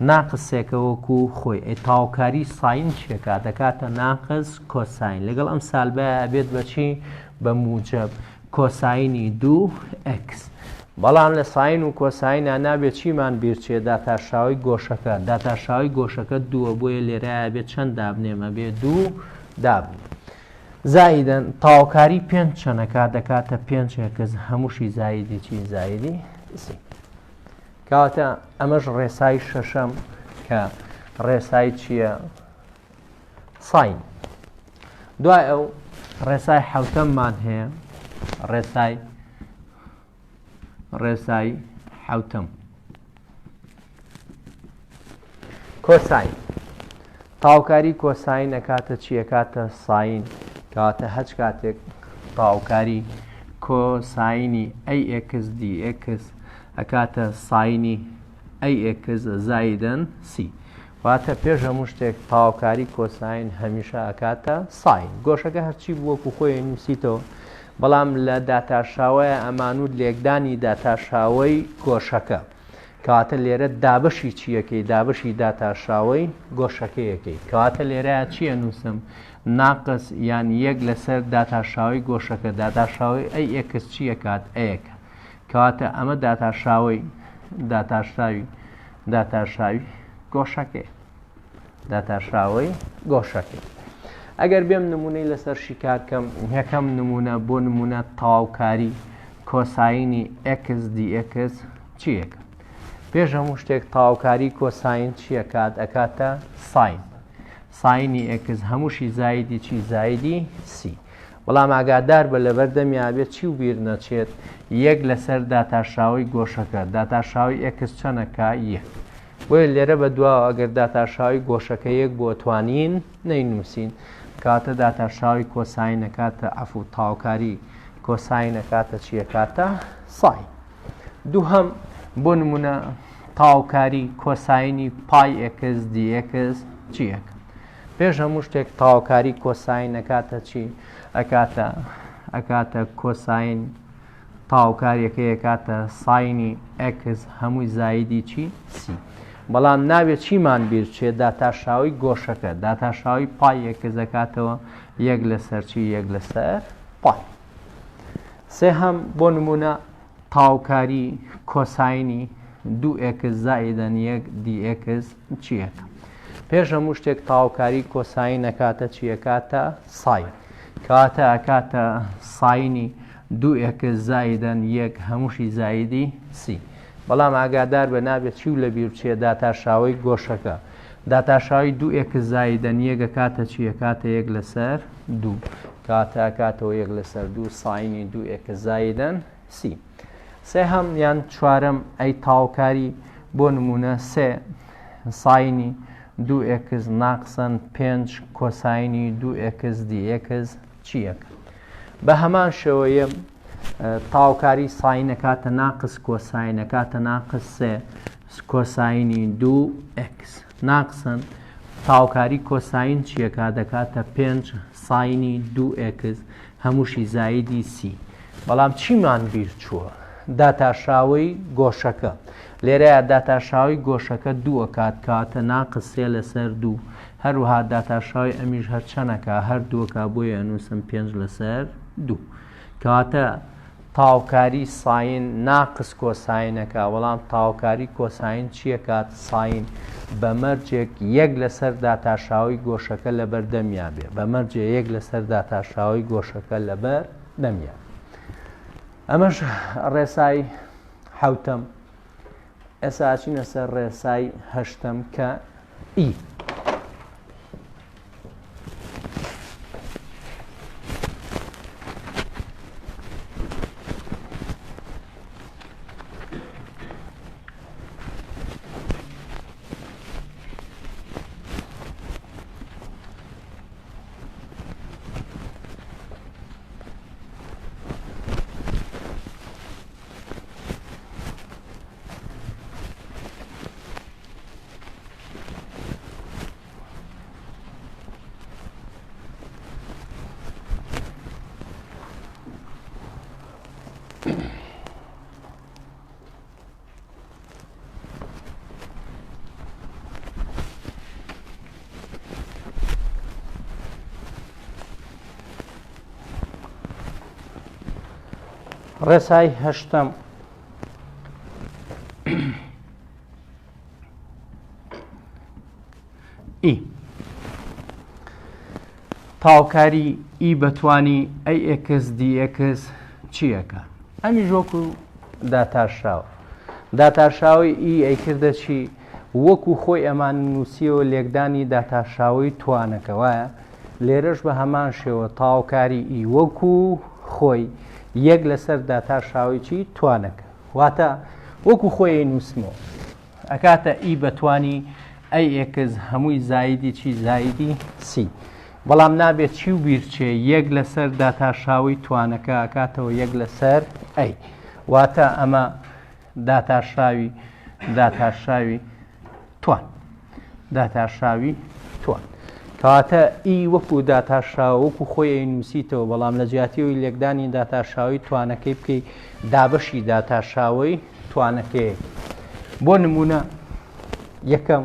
Speaker 1: ناقس سێکە وەکو خۆی ئەی تاوکاری sine چیەکا دەکاتە ناقس cosine لەگەڵ ئەم سالبە ئەبێت بەچی بە موجب cosine ی دوو x. بەڵام لە sine و cosine ا نابێت چیمان بیرچێ داتاشراوەی گۆشەکە داتاشراوەی گۆشەکە دووە بۆیە لێرە ئەبێت چەند دابنێم ئەبێ دوو دابنێم زائیدەن تاوکاری پێنج چەنەکە دەکاتە پێنج x هەمووشی زایدی چی زایدی c. کەواتە ئەمەش ڕێسای شەشەم کە ڕێسای چییە؟ sine. دوای ئەو ڕێسای حوتەممان هەیە ڕێسای ڕێسای حوتەم cosine تاوکاری cosine ئەکاتە چی ئەکاتە sine کەواتە هەچ کاتێک تاوکاری cosine ی a x dx ئەکاتە sine ی a x زایدن c. واتە پێش هەموو شتێک تاوکاری cosine هەمیشە ئەکاتە sine. گۆشەکە هەرچی بوو وەکو خۆی نووسیتەوە، بەڵام لە داتاشاوەیە ئەمانوت لێکدانی داتاشاوەی گۆشەکە. کەواتە لێرە دابەشی چییەکەی؟ دابەشی داتاشاوەی گۆشەکەیەکەی. کەواتە لێرە چی ئەنووسم؟ ناقس یان یەک لەسەر داتاشاوەی گۆشەکە. داتاشاوەی a x چی ئەکات؟ a یەکە. کەواتە ئەمە داتاشاوەی داتاشراوی داتاشراوی گۆشەکەی داتاشراوەی گۆشەکەی ئەگەر بێم نمونەی لەسەر شیکارکەم یەکەم نمونە بۆ نمونە تەواوکاری cosine ی x dx چیەکە پێش هەموو شتێک تەواوکاری cosine چیەکات ئەکاتە sine sine ی x هەمووشی زایدی چی زایدی c بەڵام ئاگادار بە لەبەر دەمیا بێت چی و بیر نەچێت یەک لەسەر داتاشراوەی گۆشەکە داتاشراوەی x چەنە کا یەک بۆیە لێرە بە دواوە ئەگەر داتاشراوەی گۆشەکە یەک بۆ توانین نەینووسین کاتە داتاشراوەی cosine ئەکاتە عەفو تاوکاری cosine ئەکاتە چیەکاتە sine دووهەم بۆ نمونە تاوکاری cosine ی pi x dx چیەکە پێش هەموو شتێک تاوکاری cosine ئەکاتە چی؟ ئەکاتە ئەکاتە cosine تاوکاریەکەی ئەکاتە sine ی x هەمووی زایدی چی؟ c. بەڵام نابێت چیمان بیر چێ داتاشاوی گۆشەکە داتاشاوی pi x ئەکاتەوە یەک لەسەر چی یەک لەسەر pi. سێهەم بۆ نمونە تاوکاری cosine ی دوو x زائیدەن یەک dx چیەکە پێش هەموو شتێک تاوکاری cosine ئەکاتە چیەکاتە sine کەواتە ئەکاتە sine ی دوو x زائیدەن یەک هەمووشی زایدی c. بەڵام ئاگادار بە نابێت چی و لەبیر بچێ داتاشاوەی گۆشەکە داتاشاوی دوو x زائیدەن یەک ئەکاتە چی ئەکاتە یەک لەسەر دوو کاتە ئەکاتەوە یەک لەسەر دوو sine ی دوو x زائیدەن c. سێهەم یان چوارەم ئەی تاوکاری بۆ نمونە سێ sine ی دوو x ناقسەن پێنج cosine ی دوو x dx چیەکە بە هەمان شێوەیە تاوکاری sine ئەکاتە ناقس cosine ئەکاتە ناقس سێ cosine ی دوو x ناقسن تاوکاری cosine چیەکا دەکاتە پێنج sine ی دوو x هەمووشی زایدی c. بەڵام چیمان بیر چووە؟ داتاشاوەی گۆشەکە. لێرەیە داتاشاوی گۆشەکە دوو ئەکات کاتە ناقس سێ لەسەر دوو. هەروەها داتاشاوی ئەمیش هەر چەنەکە هەر دووەکە بۆیە ئەنووسم پێنج لەسەر دوو. کەواتە تاوکاری sine ناقس cosine ەکە بەڵام تاوکاری cosine چیەکات sine بە مەرجێک یەک لەسەر داتاشاوی گۆشەکە لەبەر دەمیا بێ بە مەرجێ یەک لەسەر داتاشاوی گۆشەکە لەبەر دەمیا ئەمەش ڕێسای حوتەم ئێستا ئەچینە سەر ڕێسای هەشتەم کە ئی. ڕێسای هەشتەم ئی تاوکاری ئی بەتوانی ئەی ئێکس دی ئێکس چیەکە ئەمیش وەکو داتاشراوە داتاشراوەی ئی ئەیکردە چی وەکو خۆی ئەمان نووسیەوە لێکدانی داتاشراوەی توانەکە وایە لێرەش بە هەمان شێوە تاوکاری ئی وەکو خۆی یەک لەسەر داتاشراوەی چی توانەکە واتە وەکو خۆی نووسمەوە ئەکاتە ئی بەتوانی ئەی ئێکس هەمووی زایدی چی زایدی سی بەڵام نابێت چی و بیرچێ یەک لەسەر داتاشاوی توانەکە ئەکاتەوە یەک لەسەر ئەی واتە ئەمە داتاشاوی داتاشاوی توان داتاشاوی توان کەواتە ئی وەکو داتاشاوە وەکو خۆی ئەی نووسیتەوە بەڵام لە جیاتیەوەی لێکدانی داتاشاوی توانەکەی بکەی دابەشی داتاشاوەی توانەکەیەک بۆ نمونە یەکەم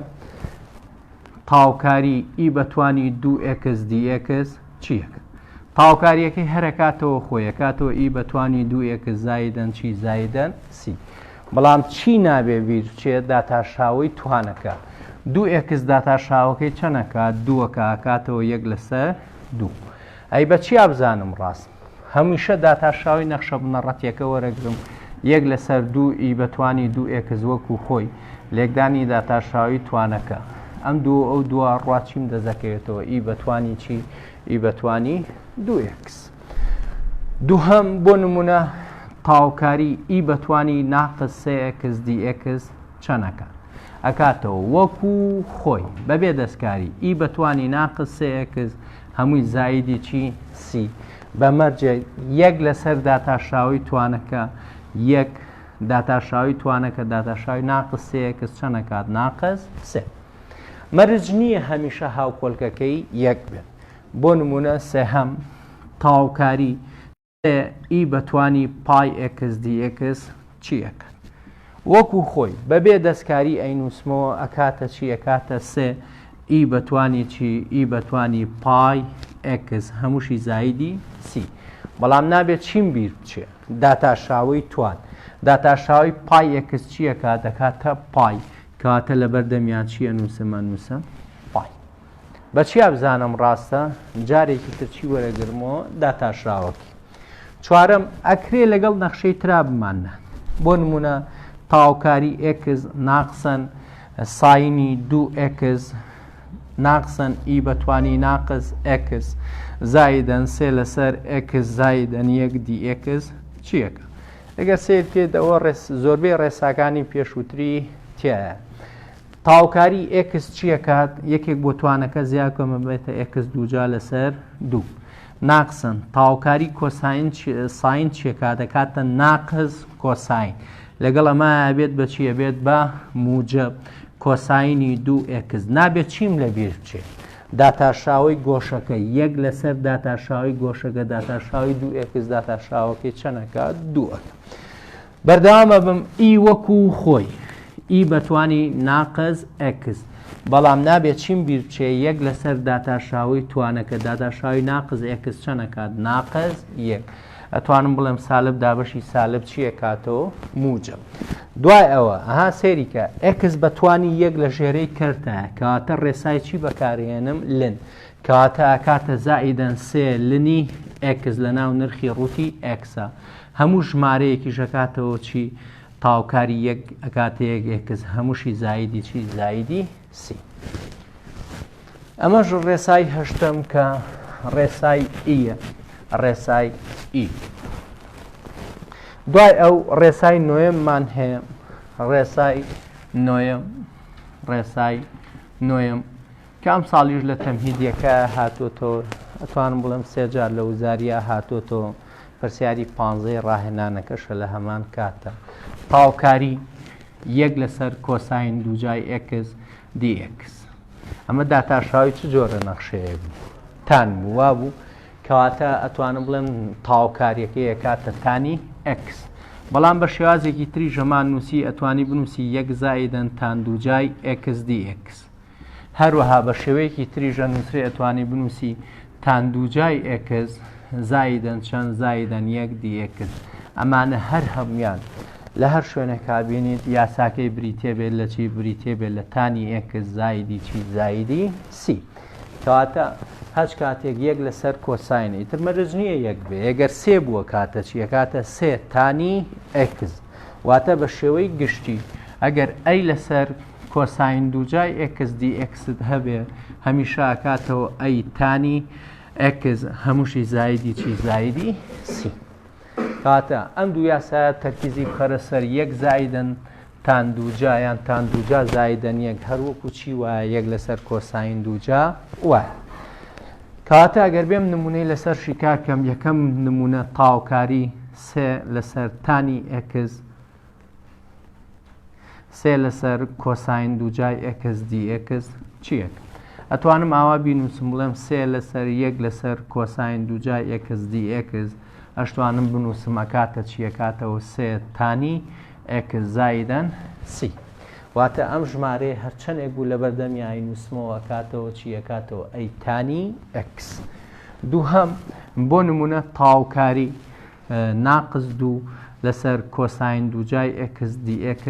Speaker 1: تاوکاری ئی بەتوانی دوو ئێکس دی ئێکس چیەکە تاوکاریەکەی هەرەکاتەوە خۆیەکاتەوە ئی بەتوانی دوو ئێکس زایدەن چی زایدەن سی بەڵام چی نابێ بیر بچێت داتاشاوەی توانەکە دوو ئێکس داتاشاوەکەی چەنەکە دووەکە ئەکاتەوە یەک لەسەر دوو ئەی بە چیا بزانم ڕاست هەمیشە داتاشاوی نەخشە بنەڕەتیەکە وەرەگرم یەک لەسەر دوو ئی بەتوانی دوو ئێکس وەکو خۆی لێکدانی داتاشاوی توانەکە ئەم دوو ئەو دووە ڕوا چیم دەزەکەوێتەوە ئی بەتوانی چی ئی بەتوانی دوو ئێکس دووهەم بۆ نمونە تاوکاری ئی بەتوانی ناقس سێ ئێکس دی ئێکس چەنەکە ئەکاتەوە وەکو خۆی بەبێ دەستکاری ئی بەتوانی ناقس سێ ئێکس هەمووی زایدی چی سی بە مەرجێک یەک لەسەر داتاشراوەی توانەکە یەک داتاشراوی توانەکە داتاشراوی ناقس سێ ئێکس چەنەکات ناقس سێ مەرج نییە هەمیشە هاوکۆلکەکەی یەک بێت بۆ نمونە سێهەم تاوکاری ئی بەتوانی پای ئێکس دی ئێکس چی ئەکات وەکو خۆی بەبێ دەستکاری ئەینوسمەوە ئەکاتە چی ئەکاتە سێ ئی بەتوانی چی ئی بەتوانی پای ئێکس هەمووشی زایدی سی بەڵام نابێت چیم بیر بچێ داتاشاوەی توان داتاشاوی پای ئێکس چیەکە دەکاتە پای کاتە لەبەر دەمیان چی ئەنووسم ئەنووسم پای بە چیا بزانم ڕاستە جارێکی تر چی وەرەگرمەوە داتاشراوەکەی چوارەم ئەکرێ لەگەڵ نەخشەی ترا بماننا بۆ نمونە تاوکاری ئێکس ناقسەن ساینی دوو ئێکس ناقسەن ئی بەتوانی ناقس ئێکس زایدەن سێ لەسەر ئێکس زایدەن یەک دی ئێکس چیەکە ئەگەر سیر بکەیت ئەوە زۆربەی ڕێساکانی پێشووتری تایە تاوکاری ئێکس چی ئەکات؟ یەکێک بۆ توانەکە زیاد بکەم ئەبێتە ئێکس دووجا لەسەر دوو. ناقسن تاوکاری کۆساین ساین چی ئەکات؟ ئەکاتە ناقس کۆساین. لەگەڵ ئەمە ئەبێت بە چی؟ ئەبێت بە موجب کۆساینی دوو ئێکس. نابێت چیم لەبیر بچێت؟ داتاشاوەی گۆشەکە یەک لەسەر داتاشاوەی گۆشەکە داتاشاوەی دوو ئێکس داتاشاوەکەی چەند ئەکات؟ دوو ئەکات. بەردەوام ئەبم ئی وەکو خۆی ئی بەتوانی ناقز ئێکس بەڵام نابێت چیم بیر بچێ یەک لەسەر داتاشاوی توانەکە داتاشاوی ناقز ئێکس چەند ئەکات ناقز یەک ئەتوانم بڵێم سالب دابەشی سالب چی ئەکاتەوە موجب دوای ئەوە ئەها سێریکە ئێکس بەتوانی یەک لە ژێرەی کەرتە کەواتە ڕێسای چی بەکارهێنم لن کەواتە ئەکاتە زائیدەن سێ لنی ئێکس لەناو نرخی ڕووتی ئێکسە هەموو ژمارەیەکیش ئەکاتەوە چی تاوکاری یەک ئەکاتە یەک ئێکس هەمووشی زایدی چی زایدی سی ئەمەش ڕێسای هەشتەم کە ڕێسای ئیە ڕێسای ئی دوای ئەو ڕێسای نۆیەممان هەیە ڕێسای نۆیەم ڕێسای نۆیەم کە ئەمساڵیش لە تەمهیدیەکە هاتۆتەوە ئەتوانم بڵێم سێ جار لە وزاریە هاتۆتەوە پرسیاری پانزەی ڕاهێنانەکەشە لە هەمان کاتە تاوکاری یەک لەسەر کۆساین دووجای ئێکس دی ئێکس ئەمە داتاشاوی چ جۆرە نەخشەیەک بوو تان بوو وابوو کەواتە ئەتوانم بڵێم تاوکاریەکەی ئەکاتە تانی ئێکس بەڵام بە شێوازێکی تری ژەمان نووسی ئەتوانی بنووسی یەک زائیدەن تان دووجای ئێکس دی ئێکس هەروەها بە شێوەیەکی تریش ئەنووسرێ ئەتوانی بنووسی تان دووجای ئێکس زایدەن چەند زایدەن یەک دی ئێکس. ئەمانە هەر هەموویان لە هەر شوێنێکا بینیت یاساکەی بریتیە بێت لە چی؟ بریتیە بێت لە tan ی x زایدی چی؟ زایدی c. کەواتە هەچ کاتێک یەک لەسەر cosine ئیتر مەرج نییە یەک بێ ئەگەر سێ بووە کاتە چی ئەکاتە سێ tan ی x واتە بە شێوەی گشتی ئەگەر a لەسەر cosine دووجای x dx ت هەبێ هەمیشە ئەکاتەوە a tan ی x هەمووشی زایدی چی زایدی c. کەواتە ئەم دوو یاسایە تەرکیزی بخەرە سەر یەک زایدن tan دووجا یان tan دووجا زایدن یەک هەر وەکو چی وایە یەک لەسەر cosine دووجا وایە. کەواتە ئەگەر بێم نمونەی لەسەر شیکار کەم یەکەم نمونە تاوکاری سێ لەسەر tan ی x سێ لەسەر cosine دووجای x dx چییەک؟ ئەتوانم ئاوا بینوسم بڵێم سێ لەسەر یەک لەسەر cosine دووجای x dx ئەشتوانم بنووسم ئەکاتە چی ئەکاتەوە سێ tan ی x زایدەن c. واتە ئەم ژمارەیە هەرچەندێک بوو لەبەردەمی ئاینوسمەوە ئەکاتەوە چی ئەکاتەوە a tan ی x. دووهەم بۆ نمونە تاوکاری ناقس دوو لەسەر cosine دووجای x dx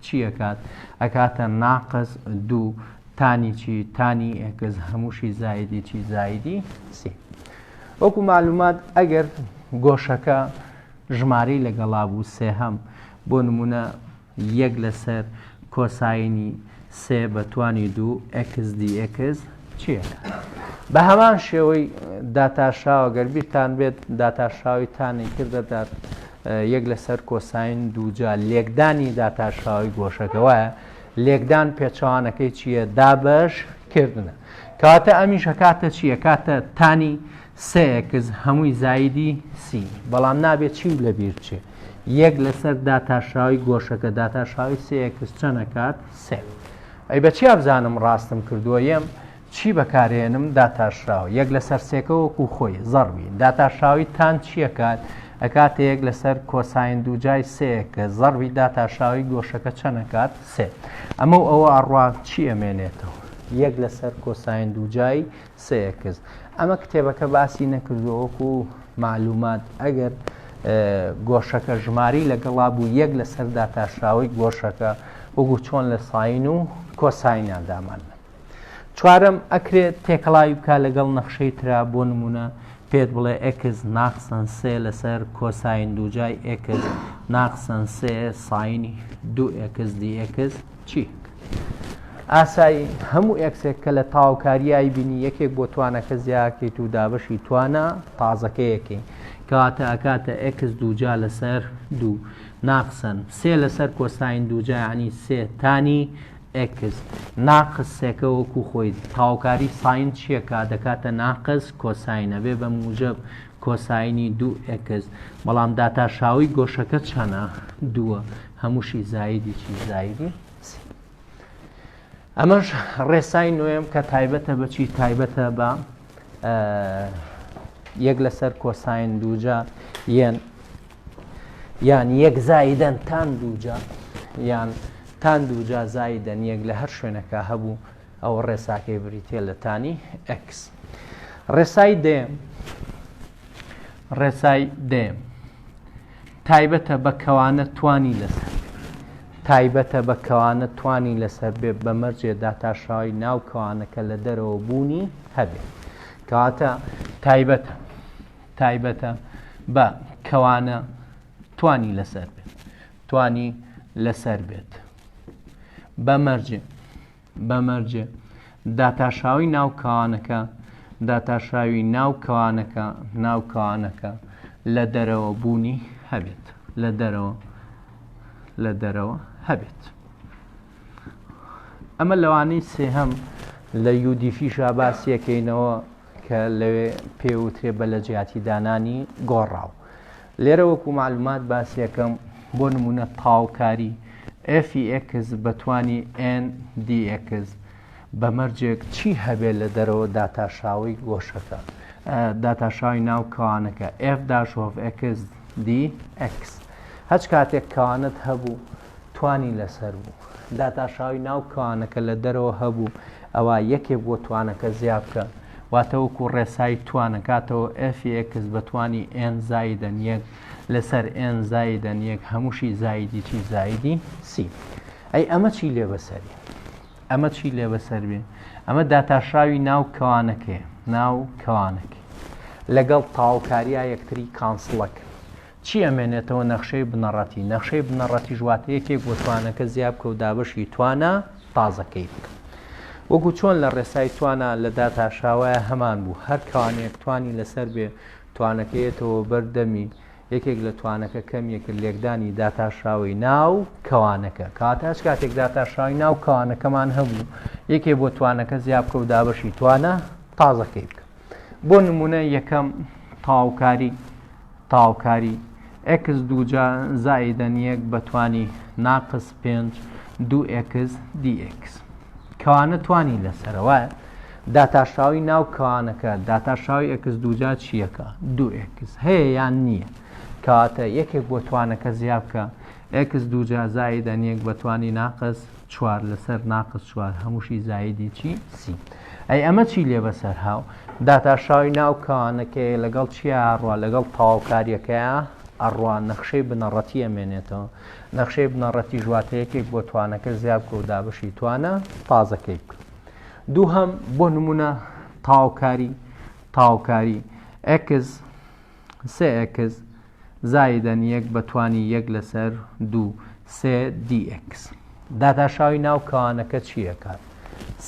Speaker 1: چی ئەکات؟ ئەکاتە ناقس دوو tan ی چی؟ tan ی x هەمووشی زایدی چی؟ زایدی c. وەکو معلومات ئەگەر گۆشەکە ژمارەی لەگەڵا بوو سێهەم بۆ نمونە یەک لەسەر cosine ی سێ بە توانی دوو x dx چییە؟ بە هەمان شێوەی داتاشاوە گەر بیرتان بێت داتاشاوی tan ی کردە دات یەک لەسەر cosine دووجا لێکدانی داتاشاوی گۆشەکە وایە لێکدان پێچەوانەکەی چییە؟ دابەش کردنە. کەواتە ئەمیش ئەکاتە چی؟ ئەکاتە tan ی سێ x هەمووی زایدی c. بەڵام نابێت چی لەبیر بچێ؟ یەک لەسەر داتاشراوی گۆشەکە داتاشراوی سێ x چەند ئەکات؟ سێ. ئەی بە چیا بزانم ڕاستم کردووە؟ یەم چی بەکارێنم؟ داتاشراو یەک لەسەر سێکە وەکو خۆی زەڕبی داتاشراوی tan چیەکات؟ ئەکاتە یەک لەسەر cosine دووجای سێ x زەڕبی داتاشراوی گۆشەکە چەند ئەکات؟ سێ. ئەمە و ئەوە ئەڕوا چی ئەمێنێتەوە؟ یەک لەسەر cosine دووجای سێ x. ئەمە کتێبەکە باسی نەکردووە وەکو معلومات ئەگەر گۆشەکە ژماری لەگەڵا بوو یەک لەسەر داتاشراوەی گۆشەکە وەکو چۆن لە sine و cosine یان دامان. چوارەم ئەکرێت تێکەڵاوی بکا لەگەڵ نەخشەی ترا بۆ نمونە پێت بڵێ x ناقسەن سێ لەسەر cosine دووجای x ناقسەن سێ sine ی دوو x dx چی؟ ئاسایی هەموو x ێک کە لە تاوکاریای بینی یەکێک بۆ توانەکە زیاکەیت و دابەشی توانە تازەکەیەکەی کەواتە ئەکاتە x دووجا لەسەر دوو ناقسەن سێ لەسەر cosine دووجا یعنی سێ tan ی x ناقس سێکە وەکو خۆی تاوکاری sine چیەکا دەکاتە ناقس cosine ئەبێ بە موجەب cosine ی دوو x بەڵام داتاشاوی گۆشەکە چەنە دووە هەمووشی زایدی چی زایدی c. ئەمەش ڕێسای نوێم کە تایبەتە بە چی تایبەتە بە یەک لەسەر cosine دووجا یەن یان یەک زایدەن tan دووجا یان tan دووجا زایدەن یەک لە هەر شوێنەکە هەبوو ئەوە ڕێساکەی بریتە لە tan ی x. ڕێسای دێم ڕێسای دێم تایبەتە بە کەوانە توانی لەسەر تایبەتە بە کەوانە توانی لەسەر بێ بە مەرجێ داتاشراوی ناو کەوانەکە لە دەرەوە بوونی هەبێ. کەواتە تایبەتە تایبەتە بە کەوانە توانی لەسەر بێت توانی لەسەر بێت بە مەرجێ بە مەرجێ داتاشاوی ناو کەوانەکە داتاشاوی ناو کەوانەکە ناو کەوانەکە لە دەرەوە بوونی هەبێت لە دەرەوە لە دەرەوە هەبێت. ئەمە لەوانەی سێهەم لە یودیفیشا باسیەکەینەوە کە لەوێ پێوترێ بە لە جیاتی دانانی گۆڕاو. لێرە وەکو معلومات باسیەکەم بۆ نمونە تاوکاری fx بە توانی n dx بە مەرجێک چی هەبێت لە دەرەوە داتاشاوی گۆشەکە داتاشاوی ناو کەوانەکە f dash of x dx هەچ کاتێک کەوانەت هەبوو توانی لەسەر بوو داتاشاوی ناو کەوانەکە لە دەرەوە هەبوو ئەوە یەکێک بۆ توانەکە زیا بکە واتە وەکو ڕێسای توانەکاتەوە fx بە توانی n زایدەن یەک. لەسەر n زایدەن یەک هەمووشی زایدی چی؟ زایدی c. ئەی ئەمە چی لێ بەسەری؟ ئەمە چی لێ بەسەر بێ؟ ئەمە داتاشراوی ناو کەوانەکەیە، ناو کەوانەکەی لەگەڵ تەواوکاریا یەکتری cancel ەکەن. چی ئەمێنێتەوە؟ نەخشەی بنەڕەتی. نەخشەی بنەڕەتیش واتە یەکێک بۆ توانەکە زیا بکە و دابەشی توانا تازەکەی بکە. وەکو چۆن لە ڕێسای توانا لە داتاشراوەیە هەمان بوو، هەر کەوانەیەک توانی لەسەر بێ توانەکەیەتەوە بەر دەمی یەکێک لە توانەکە کەم یەکر لێکدانی داتاشراوەی ناو کەوانەکە. کەواتە هەچ کاتێک داتاشراوی ناو کەوانەکەمان هەبوو یەکێ بۆ توانەکە زیا بکە و دابەشی توانە تازەکەی بکە. بۆ نمونە یەکەم تەواوکاری تەواوکاری x دووجا زائیدەن یەک بە توانی ناقس پێنج دوو x dx کەوانە توانی لەسەرە وایە داتاشراوی ناو کەوانەکە داتاشراوی x دووجا چییەکە دوو x هەیە یان نییە کەواتە یەکێک بۆ توانەکە زیا بکە x دووجا زائیدەن یەک بە توانی ناقس چوار لەسەر ناقس چوار هەمووشی زایدی چی؟ c. ئەی ئەمە چی لێ بەسەر هاو؟ داتاشراوی ناو کەوانەکەیە لەگەڵ چیا ئەڕوا؟ لەگەڵ تەواوکاریەکەیا ئەڕوا. نەخشەی بنەڕەتی ئەمێنێتەوە. نەخشەی بنەڕەتیش واتە یەکێک بۆ توانەکە زیا بکە و دابەشی توانە تازەکەی بکە. دووهەم بۆ نمونە تەواوکاری تەواوکاری x سێ x زایدەن یەک بە توانی یەک لەسەر دوو سێ dx. داتاشراوی ناو کەوانەکە چی ئەکات؟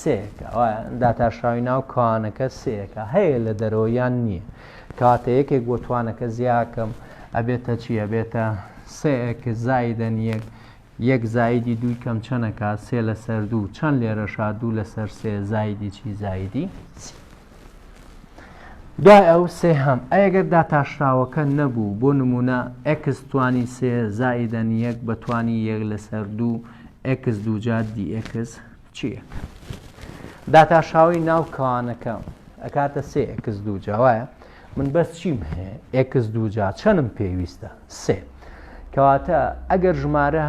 Speaker 1: سێیەکە وایە داتاشراوی ناو کەوانەکە سێیەکە هەیە لە دەرەوە یان نییە؟ کەواتە یەکێک بۆ توانەکە زیاکەم ئەبێتە چی؟ ئەبێتە سێ x زایدەن یەک یەک زایدی دووی کەم چەنەکە سێ لەسەر دوو چەند لێرەشا دوو لەسەر سێ زایدی چی زایدی c. دوای ئەو سێهەم ئەگەر داتاشراوەکە نەبوو بۆ نمونە x توانی سێ زائیدەن یەک بە توانی یەک لەسەر دوو x دووجا dx چییە؟ داتاشراوەی ناو کەوانەکە ئەکاتە سێ x دووجا وایە من بەس چیم هەیە x دووجا چەنم پێویستە سێ کەواتە ئەگەر ژمارە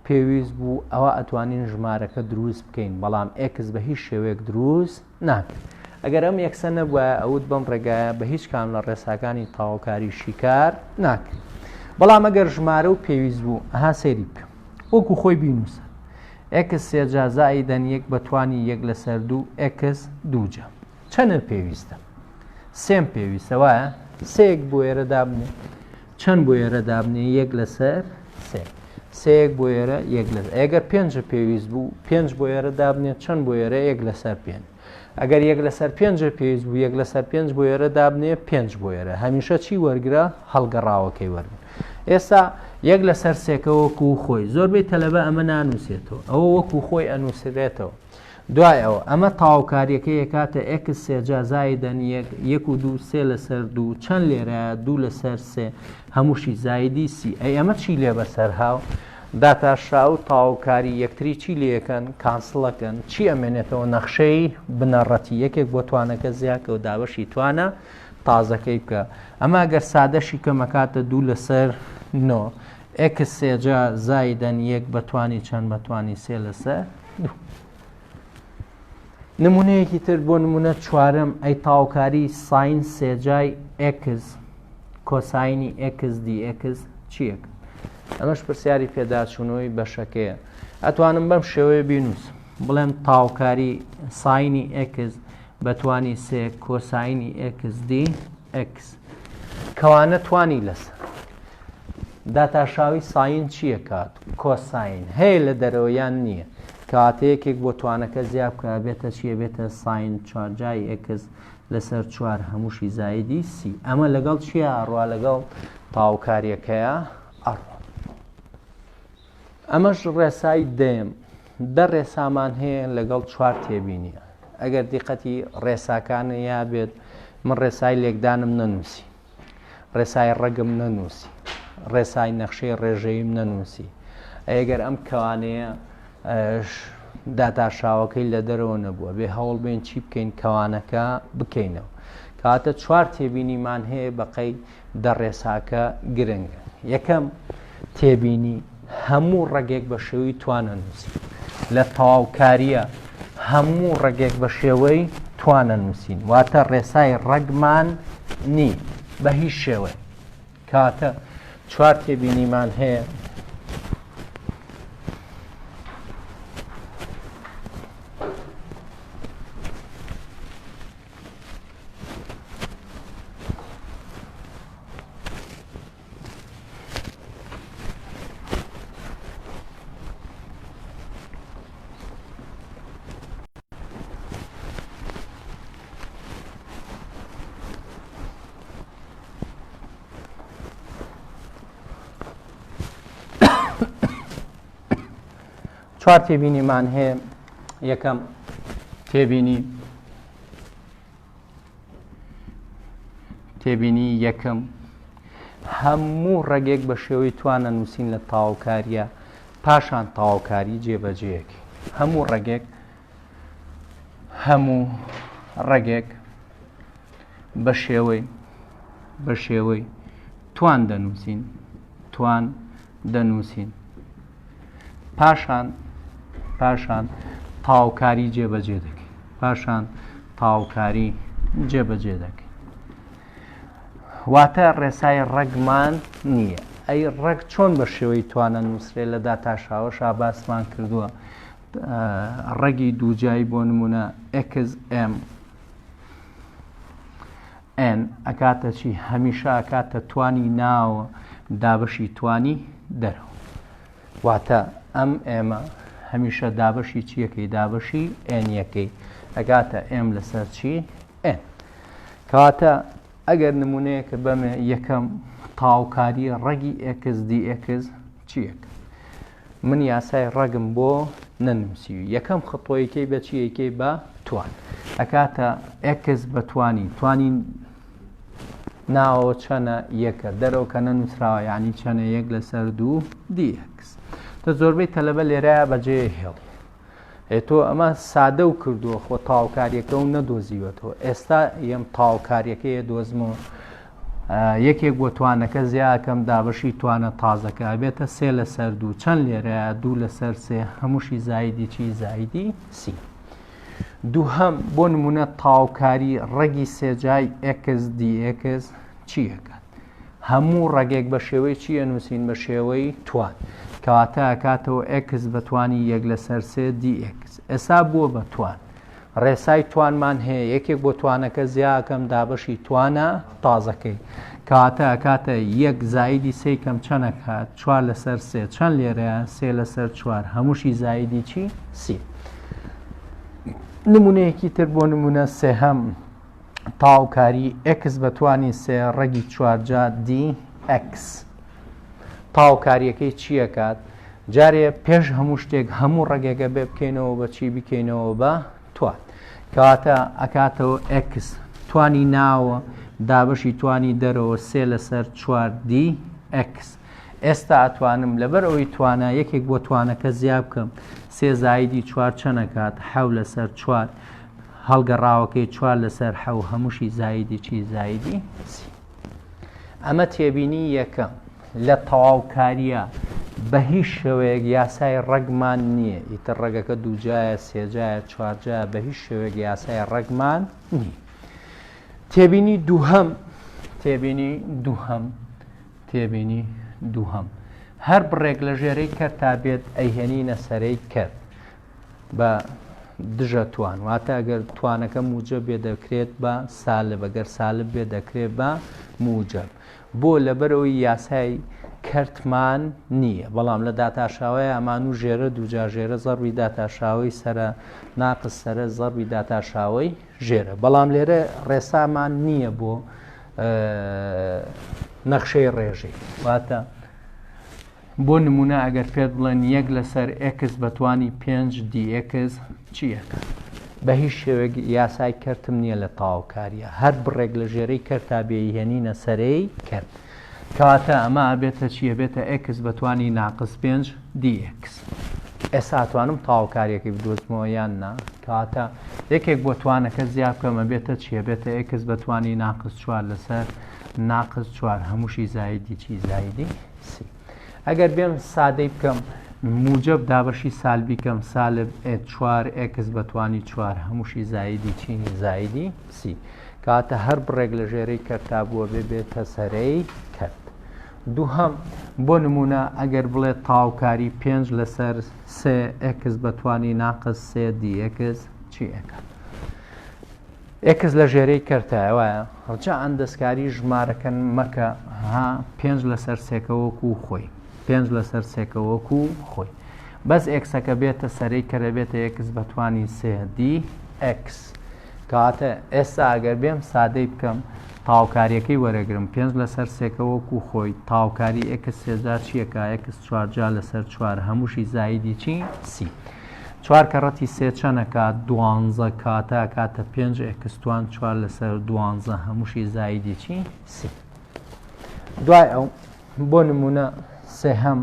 Speaker 1: پێویست بوو ئەوە ئەتوانین ژمارەکە دروست بکەین بەڵام x بە هیچ شێوەیەک دروست ناکرێت. ئەگەر ئەم x ە نەبوایە ئەوت بەم ڕێگایە بە هیچ کام لە ڕێساکانی تەواوکاری شیکار ناکرێت. بەڵام ئەگەر ژمارە و پێویست بوو ئەها سەیری بکە وەکو خۆی بینوسە x سێجا زائیدەن یەک بە توانی یەک لەسەر دوو x دووجا چەنە پێویستە سێم پێویستە وایە سێک بۆ ئێرە دابنێ چەند بۆ ئێرە دابنێ یەک لەسەر سێ سێیەک بۆ ئێرە یەک لە ئەگەر پێنج پێویست بوو پێنج بۆ ئێرە دابنێ چەند بۆ ئێرە یەک لەسەر پێنج ئەگەر یەک لەسەر پێنج پێویست بوو یەک لەسەر پێنج بۆ ئێرە دابنێ پێنج بۆ ئێرە هەمیشە چی وەرگرە هەڵگەڕاوەکەی وەرگرە ئێستا یەک لەسەر سێکە وەکو خۆی زۆربەی تەلەبە ئەمە نانووسێتەوە ئەوە وەکو خۆی ئەنووسرێتەوە دوای ئەوە ئەمە تەواوکاریەکەی ئەکاتە x سێجا زایدەن یەک یەک و دوو سێ لەسەر دوو چەند لێرەیە دوو لەسەر سێ هەمووشی زایدی c ئەی ئەمە چی لێ بەسەر هاو داتاشراو و تەواوکاری یەکتری چی لێکەن cancel ەکەن چی ئەمێنێتەوە نەخشەی بنەڕەتی یەکێک بۆ توانەکە زیاکە و دابەشی توانە تازەکەی بکە ئەمە گەر سادەشی کەمەکاتە دوو لەسەر نۆ x سێجا زایدەن یەک بە توانی چەند بە توانی سێ لەسەر دوو. نمونەیەکی تر بۆ نمونە چوارەم ئەی تاوکاری sine سێجای x cosine ی x dx چییەک ئەمەش پرسیاری پێداچوونەوەی بەشەکەیە ئەتوانم بەم شێوەیە بینووسم بڵێم تاوکاری sine ی x بە توانی سێ cosine ی x dx کەوانە توانی لەسەر داتاشاوی sine چییە کات cosine هەیە لە دەرەوە یان نییە کەواتە یەکێک بۆ توانەکە زیا بکە بێتە چیە بێتە sine چوارجای x لەسەر چوار هەمووشی زایدی c ئەمە لەگەڵ چییە ئەڕوا لەگەڵ تاوکاریەکەیە ئەڕوا ئەمەش ڕێسای دەیەم دە ڕێسامان هەیە لەگەڵ چوار تێبینیە ئەگەر دیقەتی ڕێساکانە یا بێت من ڕێسای لێکدانم نەنووسی ڕێسای ڕەگم نەنووسی ڕێسای نەخشەی ڕێژەیم نەنووسی ئەگەر ئەم کەوانەیە داتاشاوەکەی لە دەرەوە نەبووە بێ هەوڵ بین چی بکەین کەوانەکە بکەینەوە کاتە چوار تێبینیمان هەیە بەقەی دە ڕێساکە گرنگە. یەکەم تێبینی، هەموو ڕەگێک بە شێوەی توانە نووسین. لە تەواوکارییە هەموو ڕەگێک بە شێوەی توانە نووسین. واتە ڕێسای ڕەگمان نی بە هیچ شێوەیەک. کاتە چوار تێبینیمان هەیە. چوار تێبینیمان هەیە یەکەم تێبینی تێبینی یەکەم هەموو ڕەگێک بە شێوەی توانە نووسین لە تاوکاریە پاشان تاوکاری جێبەجێیەک هەموو ڕەگێک هەموو ڕەگێک بە شێوەی بە شێوەی توان دەنووسین توان دەنووسین پاشان پاشان تاوکاری جێبەجێ دەکەین پاشان تاوکاری جێبەجێ دەکەین واتە ڕێسای ڕەگمان نییە ئەی ڕەگ چۆن بە شێوەی توانە نووسرێ لە داتاشاوە شاباسمان کردووە ڕەگی دووجای بۆ نمونە XM N ئەکاتە چی هەمیشە ئەکاتە توانی ناوە دابەشی توانی دەرەوە واتە ئەم ئێمە هەمیشە دابەشی چیەکەی دابەشی N یەکەی ئەگاتە M لەسەر چی N کەواتە ئەگەر نمونەیەکە بەمێ یەکەم تاوکاری ڕەگی X dx چیەک من یاسای ڕەگم بۆ نەنووسیوی یەکەم خطۆیەکەی بە چی یەکەی بە توان ئەکاتە x بە توانی توانی ناوەوە چەنە یەکە دەرەوە کە نەنووسراوە یعنی چەنە یەک لەسەر دوو dx تە زۆربەی تەلەبە لێرەیە بەجێ هێڵ ئێ تۆ ئەمە سادە و کردووە خۆ تاوکاریەکە و نەدۆزیوەتەوە ئێستا یەم تاوکاریەکەی دۆزمەوە یەکێک بۆ توانەکە زیاکەم دابەشی توانە تازەکە ئەبێتە سێ لەسەر دوو چەند لێرەیە دوو لەسەر سێ هەمووشی زایدی چی زایدی سی دووهەم بۆ نمونە تاوکاری ڕەگی سێجای x dx چیەکات هەموو ڕەگێک بە شێوەی چی ئەنووسین بە شێوەی توان کەواتە ئەکاتەوە x بە توانی یەک لەسەر سێ dx ئێسا بووە بە توان ڕێسای توانمان هەیە یەکێک بۆ توانەکە زیاکەم دابەشی توانە تازەکەی کەواتە ئەکاتە یەک زایدی سێ کەم چەنەکات چوار لەسەر سێ چەند لێرەیە سێ لەسەر چوار هەمووشی زایدی چی سی نمونەیەکی تر بۆ نمونە سێهەم تاوکاری x بە توانی سێ ڕەگی چوارجا dx تاوکاریەکەی چیەکات جارێ پێش هەموو شتێک هەموو ڕەگێکە بێ بکەینەوە بە چی بکەینەوە بە توان کەواتە ئەکاتەوە x توانی ناوە دابەشی توانی دەرەوە سێ لەسەر چوار dx ئێستا ئەتوانم لەبەر ئەوەی توانە یەکێک بۆ توانەکە زیا بکەم سێ زایدی چوار چەنەکات حەو لەسەر چوار هەڵگەڕاوەکەی چوار لەسەر حەو هەمووشی زایدی چی زایدی سی ئەمە تێبینی یەکەم لە تەواوکاریە بە هیچ شێوەیەک یاسای ڕەگمان نییە ئیتر ڕەگەکە دووجایە سێجایە چوارجایە بە هیچ شێوەیەک یاسای ڕەگمان نییە تێبینی دووهەم تێبینی دووهەم تێبینی دووهەم هەر بڕێک لە ژێرەی کەرتا بێت ئەیهێنینە سەرەی کەرت بە دژە توان واتە ئەگەر توانەکە موجب بێ دەکرێت بە سالب ئەگەر سالب بێ دەکرێت بە موجب بۆ لەبەرەوەی یاسای کەرتمان نییە بەڵام لە داتاشاوەی ئەمان و ژێرە دووجا ژێرە زەڕبی داتاشاوەی سەرە ناقس سەرە زەڕبی داتاشاوەی ژێرە بەڵام لێرە ڕێسامان نییە بۆ نەخشەی ڕێژەی واتە بۆ نموونە ئەگەر پێت بڵێن یەک لەسەر x بە توانی پێنج dx چی ئەکات؟ بە هیچ شێوەیەک یاسای کەرتم نییە لە تەواوکاریە هەر بڕێک لە ژێرەی کەرتا بێیهێنینە سەرەی کەرت کەواتە ئەمە ئەبێتە چی ئەبێتە x بە توانی ناقس پێنج dx ئێستا ئەتوانم تەواوکاریەکەی بدۆزمەوە یان نا کەواتە یەکێک بۆ توانەکە زیاد بکەم ئەبێتە چی ئەبێتە x بە توانی ناقس چوار لەسەر ناقس چوار هەمووشی زایدی چی زایدی سی ئەگەر بێم سادەی بکەم موجب دابەشی سالبی کەم سالب چوار x بە توانی چوار هەمووشی زایدی چینی زایدی سی کاتە هەر بڕێک لە ژێرەی کەرتا بووە بێ بێتە سەرەی کەرت. دووهەم، بۆ نموونە ئەگەر بڵێت تاوکاری پێنج لەسەر سێ x بە توانی ناقس سێ dx چی ئەکات؟ x لە ژێرەی کەرتایە وایە؟ ڕجاءەن دەستکاری ژمارەکە مەکە ها پێنج لەسەر سێکە وەکوو خۆی پێنج لەسەر سێکە وەکوو خۆی بەس x ەکە بێتە سەرەی کەرە بێتە x بە توانی سێ dx کەواتە ئێستا ئەگەر بێم سادەی بکەم تاوکاریەکەی وەرەگرم پێنج لەسەر سێکە وەکو خۆی تاوکاری x سێجا چیەکە x چوارجا لەسەر چوار هەمووشی زایدی چی سی چوار کەڕەتی سێ چەنەکە دوانزە کاتە کاتە پێنج x توان چوار لەسەر دوانزە هەمووشی زایدی چی سی دوای ئەو بۆ نمونە سێهەم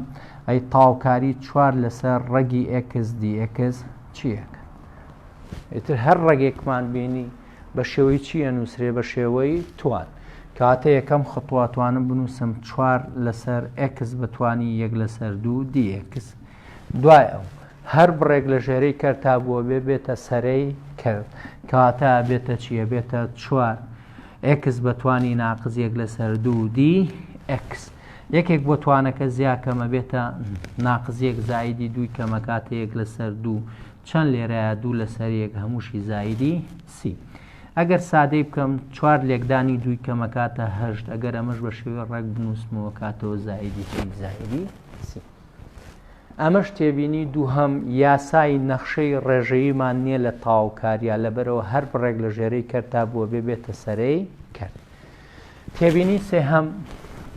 Speaker 1: ئەی تاوکاری چوار لەسەر ڕەگی x dx چیەکە ئیتر هەر ڕەگێکمان بینی بە شێوەی چی ئەنووسرێ بە شێوەی توان کاتە یەکەم خطوە توانم بنووسم چوار لەسەر x بتوانی یەک لەسەر دوو dx دوای ئەو هەر بڕێک لە ژێرەی کەرتا بووە بێ بێتە سەرەی کەرت کاتە بێتە چییە بێتە چوار x بەتوانی ناقز یەک لەسەر دوو dx یەکێک بۆ توانەکە زیا کەمە بێتە ناقز یەک زایدی دووی کەمە کاتە یەک لەسەر دوو چەند لێرەیە دوو لەسەر یەک هەمووشی زایدی سی ئەگەر سادەی بکەم چوار لێکدانی دووی کەمە کاتە هەشت ئەگەر ئەمەش بە شێوەی ڕێک بنووسمەوە کاتەوە زایدی چی زایدی سی ئەمەش تێبینی دووهەم یاسای نەخشەی ڕێژەییمان نییە لە تەواوکاریا لەبەرەوە هەر بڕێک لە ژێرەی کەرتا بووە بێ بێتە سەرەی کەرت تێبینی سێهەم،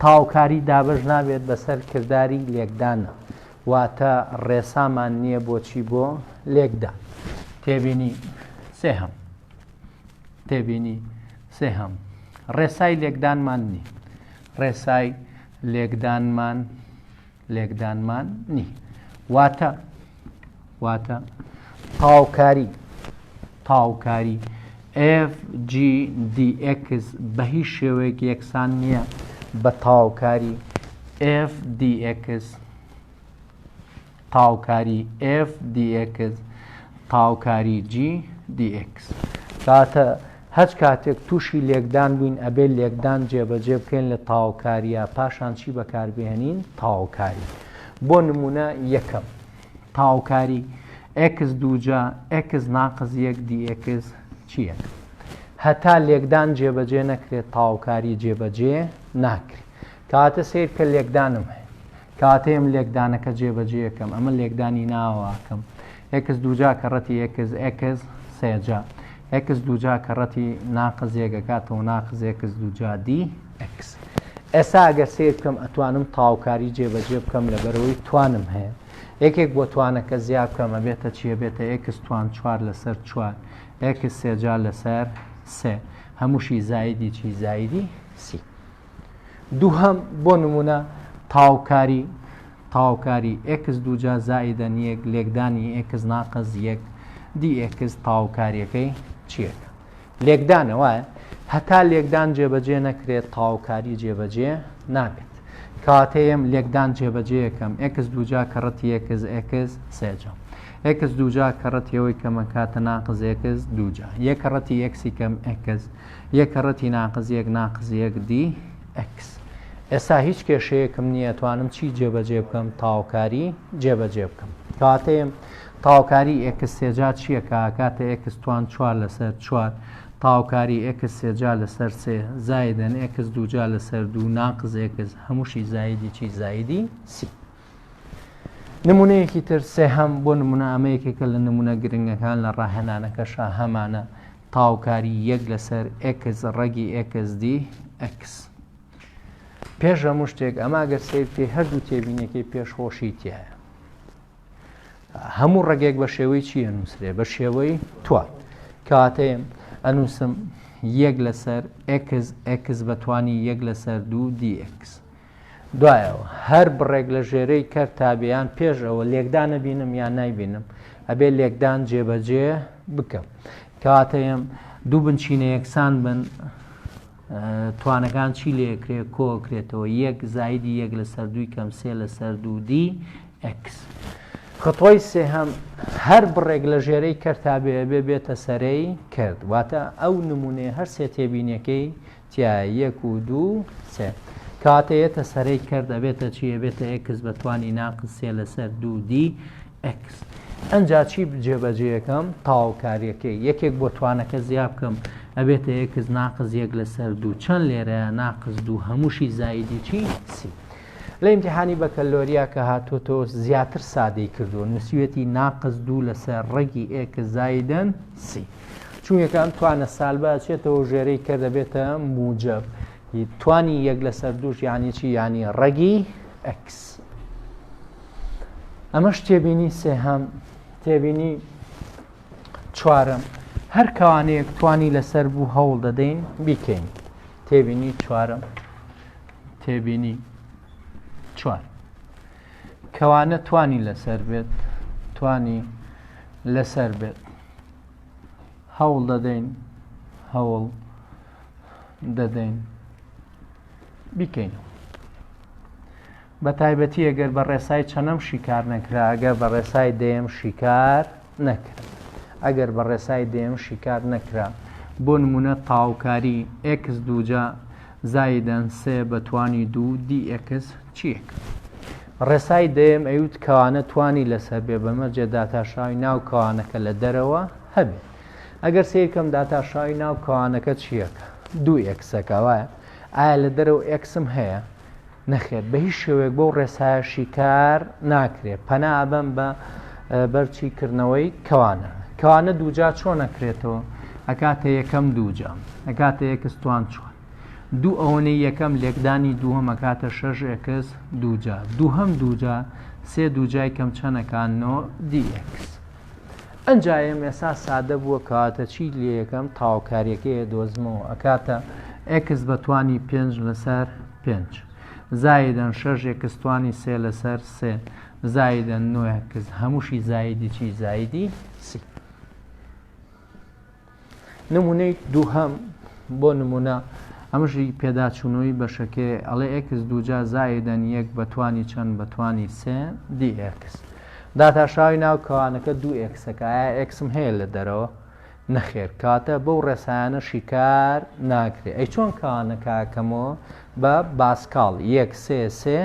Speaker 1: تاوکاری دابەش نابێت بەسەر کرداری لێکدانە، واتە ڕێسامان نییە بۆچی بۆ لێکدان. تێبینی سێهەم، تێبینی سێهەم، ڕێسای لێکدانمان نی. ڕێسای لێکدانمان لێکدانمان نی. واتە واتە تاوکاری تاوکاری F G D X بە هیچ شێوەیەک یەکسان نییە بە تاوکاری F D X تاوکاری F D X تاوکاری G D X کاتە هەچ کاتێک تووشی لێکدان بووین ئەبێ لێکدان جێبەجێ بکەین لە تاوکاریە پاشان چی بەکاربهێنین تاوکاری بۆ نمونە یەکەم تاوکاری x دووجا x ناقس یەک dx چییە؟ هەتا لێکدان جێبەجێ نەکرێت تاوکاری جێبەجێ ناکرێت کاتە سیر کە لێکدانم هەیە کاتێم لێکدانەکە جێبەجێەکەم ئەمە لێکدانی ناواکەم x دووجا کەڕەتی x x سێجا x دووجا کەڕەتی ناقس یەکەکاتەوە ناقس x دووجا dx ئێستا ئەگەر سیر بکەم ئەتوانم تاوکاری جێبەجێ بکەم لەبەرەوەی توانم هەیە یەکێک بۆ توانەکە زیا بکەم ئەبێتە چی ئەبێتە x توان چوار لەسەر چوار x سێجا لەسەر سێ هەمووشی زایدی چی زایدی سی دووهەم بۆ نمونە تاوکاری تاوکاری x دووجا زائیدەن یەک لێکدانی x ناقس یەک dx تاوکاریەکەی چیەکە لێکدانە وایە؟ هەتا لێکدان جێبەجێ نەکرێت تەواوکاری جێبەجێ نابێت. کەواتە یەم لێکدان جێبەجێیەکەم x دووجا کەڕەتی x x سێجا x دووجا کەڕەتی ئەوەی کەمە کاتە ناقز x دووجا یەک کەڕەتی x ی کەم x یەک کەڕەتی ناقز یەک ناقز یەک dx ئێستا هیچ کێشەیەکم نییە توانم چی جێبەجێ بکەم تەواوکاری جێبەجێ بکەم کەواتە یەم تاوکاری x سێجا چییە کە ئەکاتە x توان چوار لەسەر چوار تاوکاری x سێجا لەسەر سێ زایدەن x دووجا لەسەر دوو ناقز x هەمووشی زایدی چی زایدی سی نمونەیەکی تر سێهەم بۆ نمونە ئەمە یەکێکە لە نمونە گرنگەکان لە ڕاهێنانەکەشا هەمانە تاوکاری یەک لەسەر x ڕەگی x dx پێش هەموو شتێک ئەمە گەر سیر بکەی هەردوو تێبینەکەی پێش خۆشی تایە هەموو ڕەگێک بە شێوەی چی ئەنووسرێ بە شێوەی توان کەواتە ئەنووسم یەک لەسەر x x بەتوانی یەک لەسەر دوو dx دوایەوە هەر بڕێک لە ژێرەی کەر تابیان پێش ئەوە لێکدانە بینم یان نایبینم ئەبێ لێکدان جێبەجێ بکەم کەواتە دوو بنچینە یەکسان بن توانەکان چی لێکرێ کۆکرێتەوە یەک زایدی یەک لەسەر دووی کەم سێ لەسەر دوو dx خطوەی سێهەم هەر بڕێک لە ژێرەی کەرتا بێ ئەبێ بێتە سەرەی کەرت واتە ئەو نمونەیە هەر سێ تێبینیەکەی تیایە یەک و دوو سێ. کەواتە یەتە سەرەی کەرت ئەبێتە چی؟ ئەبێتە x بە توانی ناقس سێ لەسەر دوو dx. ئەنجا چی جێبەجێ ئەکەم؟ تەواوکاریەکەی یەکێک بۆ توانەکە زیا بکەم ئەبێتە x ناقس یەک لەسەر دوو چەند لێرەیە ناقس دوو هەمووشی زایدی چی؟ سی. لە ئیمتیحانی بەکەلۆریا کە هاتۆتەوە زیاتر سادەی کردووە نووسیوێتی ناقس دوو لەسەر ڕەگی x زایدەن سی. چونکە ئەم توانە سالبە ئەچێتەوە ژێرەی کە دەبێتە موجەب توانی یەک لەسەر دووش یعنی چی یعنی ڕەگی x. ئەمەش تێبینی سێهەم تێبینی چوارەم هەر کەوانەیەک توانی لەسەر بوو هەوڵ دەدەین بیکەین تێبینی چوارەم تێبینی چوار کەوانە توانی لەسەر بێت توانی لەسەر بێت هەوڵ دەدەین هەوڵ دەدەین بیکەینەوە بە تایبەتی ئەگەر بە ڕێسای چەنەم شیکار نەکرا ئەگەر بە ڕێسای دەیەم شیکار نەکرا ئەگەر بە ڕێسای دەیەم شیکار نەکرا بۆ نمونە تاوکاری x دووجا زایدەن سێ بە توانی دوو dx چیەک ڕێسای دەیەم ئەیوت کەوانە توانی لەسەر بێ بە مەرجێ داتاشراوی ناو کەوانەکە لە دەرەوە هەبێت ئەگەر سەیرکەم داتاشراوی ناو کەوانەکە چیەکە دوو x ەکە وایە ئایا لە دەرەوە x م هەیە نەخێر بە هیچ شێوەیەک بەو ڕێسایە شیکار ناکرێ پەنا ئەبەم بە بەرچی کردنەوەی کەوانە کەوانە دووجا چۆن ئەکرێتەوە ئەکاتە یەکەم دووجا ئەکاتە x توان چوار دوو ئەوەنەی یەکەم لێکدانی دووهەم ئەکاتە شەش x دووجا دووهەم دووجا سێ دووجای کەم چەنەکان نۆ dx ئەنجا ئێم ئێسا سادە بووە کەواتە چی لێ یەکەم تاوکاریەکەی ئەدۆزمەوە ئەکاتە x بە توانی پێنج لەسەر پێنج زایدەن شەش x توانی سێ لەسەر سێ زایدەن نۆ x هەمووشی زایدی چی زایدی سی. نمونەی دووهەم بۆ نمونە ئەمەشی پێداچوونەوەی بەشەکەی ئەڵێ x دووجا زایدەن یەک بە توانی چەند بە توانی سێ dx داتاشراوی ناو کەوانەکە دوو x ەکە ئایا x م هەیە لە دەرەوە نەخێر کاتە بەو ڕێسایانە شیکار ناکرێ ئەی چۆن کەوانەکە ئەکەمەوە بە باسکاڵ یەک سێ سێ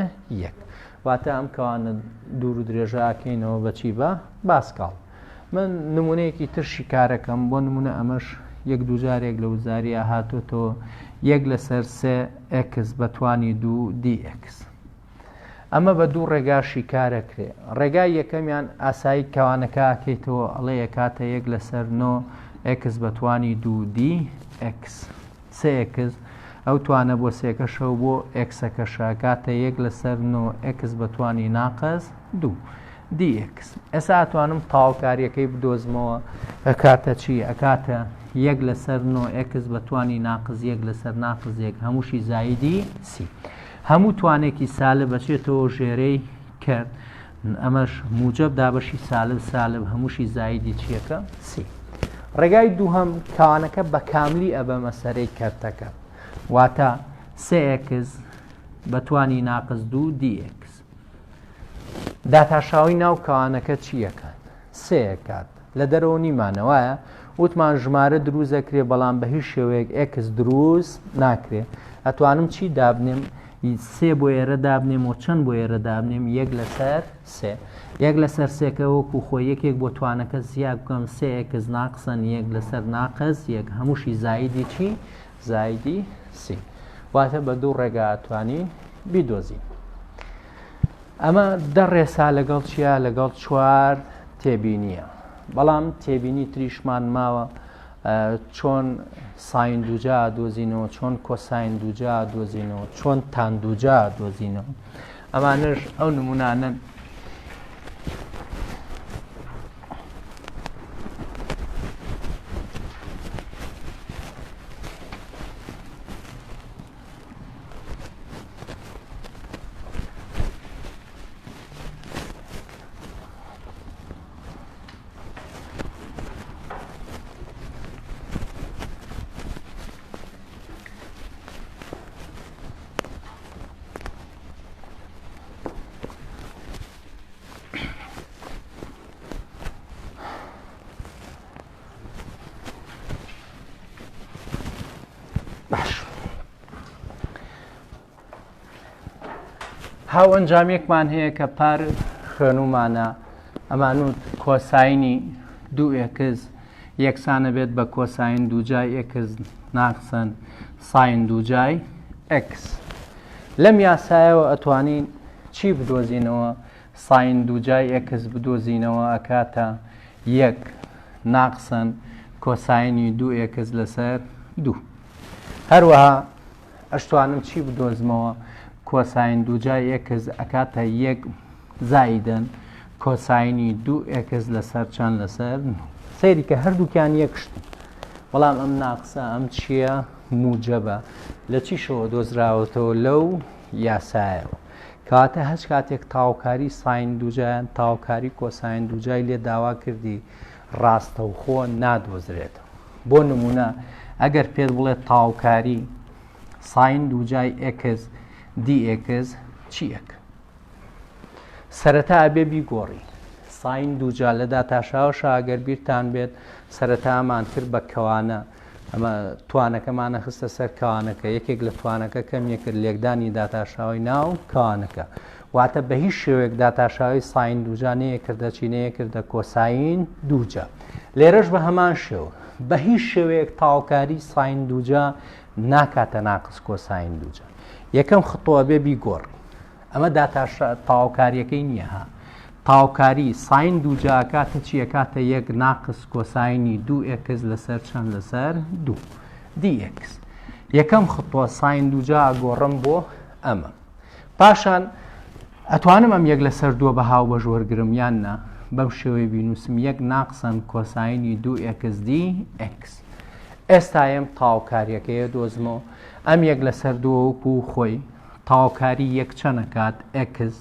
Speaker 1: یەک واتە ئەم کەوانە دوور و درێژە ئەکەینەوە بەچی بە باسکاڵ من نمونەیەکی تر شیکارەکەم بۆ نمونە ئەمەش یەک دووجارێک لە وزاریا هاتۆتەوە یەک لەسەر سێ x بە توانی دوو dx ئەمە بە دوو ڕێگا شیکارەکرێ ڕێگای یەکەمیان ئاسایی کەوانەکە ئەکەیتەوە ئەڵێ ئەکاتە یەک لەسەر نۆ x بە توانی دوو dx سێ x ئەو توانە بۆ سێکەشە و بۆ x ەکەشە ئەکاتە یەک لەسەر نۆ x بە توانی ناقس دوو dx ئێستا ئەتوانم تەواوکاریەکەی بدۆزمەوە ئەکاتە چی ئەکاتە یەک لەسەر نۆ x بە توانی ناقس یەک لەسەر ناقس یەک هەمووشی زایدی سی هەموو توانێکی سالب ئەچێتەوە ژێرەی کرد ئەمەش موجب دابەشی سالب سالب هەمووشی زایدی چیەکە سی ڕێگای دووهەم کەوانەکە بە کاملی ئەبەمە سەرەی کەرتەکە واتە سێ x بە توانی ناقس دوو dx داتاشاوی ناو کەوانەکە چییەکات سێ کات لە دەرەوە نیمانە وایە وتمان ژمارە دروست ئەکرێ بەڵام بە هیچ شێوەیەک x دروست ناکرێ ئەتوانم چی دابنێم سێ بۆ ئێرە دابنێم و چەند بۆ ئێرە دابنێم یەک لەسەر سێ یەک لەسەر سێکە وەکو خۆی یەکێک بۆ توانەکە زیاد بکەم سێ x ناقسەن یەک لەسەر ناقس یەک هەمووشی زایدی چی زایدی سی واتە بە دوو ڕێگا ئەتوانین بیدۆزین ئەمە دە ڕێسا لەگەڵ چیا لەگەڵ چوار تێبینیە بەڵام تێبینی تریشمان ماوە چۆن sine دووجا دۆزینەوە چۆن cosine دووجا دۆزینەوە چۆن tan دووجا دۆزینەوە ئەمانەش ئەو نمونانەن هاوئەنجامیەکمان هەیە کە پار خوێنومانە ئەمانوت کۆساینی دوو ئێکس یەکسانە بێت بە کۆساین دووجای ئێکس ناقسەن ساین دووجای ئێکس. لەم یاسایەوە ئەتوانین چی بدۆزینەوە؟ ساین دووجای ئێکس بدۆزینەوە ئەکاتە یەک ناقسەن کۆساینی دوو ئێکس لەسەر دوو. هەروەها ئەشتوانم چی بدۆزمەوە؟ کۆساین دووجای ئێکس ئەکاتە یەک زایدەن کۆساینی دوو ئێکس لەسەر چەند لەسەر نۆ. سەیری کە هەردووکیان یەک شتن بەڵام ئەم ناقسە ئەم چییە موجەبە لە چیشەوە دۆزراوەتەوە لەو یاسایەوە کەواتە هەچ کاتێک تاوکاری ساین دووجایان تاوکاری کۆساین دووجای لێ داوا کردی ڕاستەوخۆ نادۆزرێتەوە بۆ نمونە ئەگەر پێت بڵێت تاوکاری ساین دووجای ئێکس دی ئێکس چیەک سەرەتا ئەبێ بیگۆڕی ساین دووجا لە داتاشاوەشا ئەگەر بیرتان بێت سەرەتا ئەمان کرد بە کەوانە ئەمە توانەکەمانە خستە سەر کەوانەکە یەکێک لە توانەکە کەم یەکرد لێکدانی داتاشاوی ناو کەوانەکە واتە بە هیچ شێوەیەک داتاشاوی ساین دووجا نەیەکردە چی نەیەکردە کۆساین دووجا لێرەش بە هەمان شێوە بە هیچ شێوەیەک تاوکاری ساین دووجا ناکاتە ناقس کۆساین دووجا یەکەم خطوە بێ بیگۆڕی ئەمە داتاشە تەواوکاریەکەی نییە ها تاوکاری ساین دووجا کاتە چی ئەکاتە یەک ناقس کۆساینی دوو ئێکس لەسەر چەند لەسەر دوو دی ئێکس یەکەم خطوە ساین دووجا ئەگۆڕم بۆ ئەمە پاشان ئەتوانم ئەم یەک لەسەر دووە بە هاوبەش وەرگرم یان نا بەم شێوەی بینوسم یەک ناقسەن کۆساینی دوو ئێکس دی ئێکس ئێستا ئێم تاوکاریەکەیە دۆزمەوە ئەم یەک لەسەر دووە وەکو خۆی تاوکاری یەک چەن ئەکات ئێکس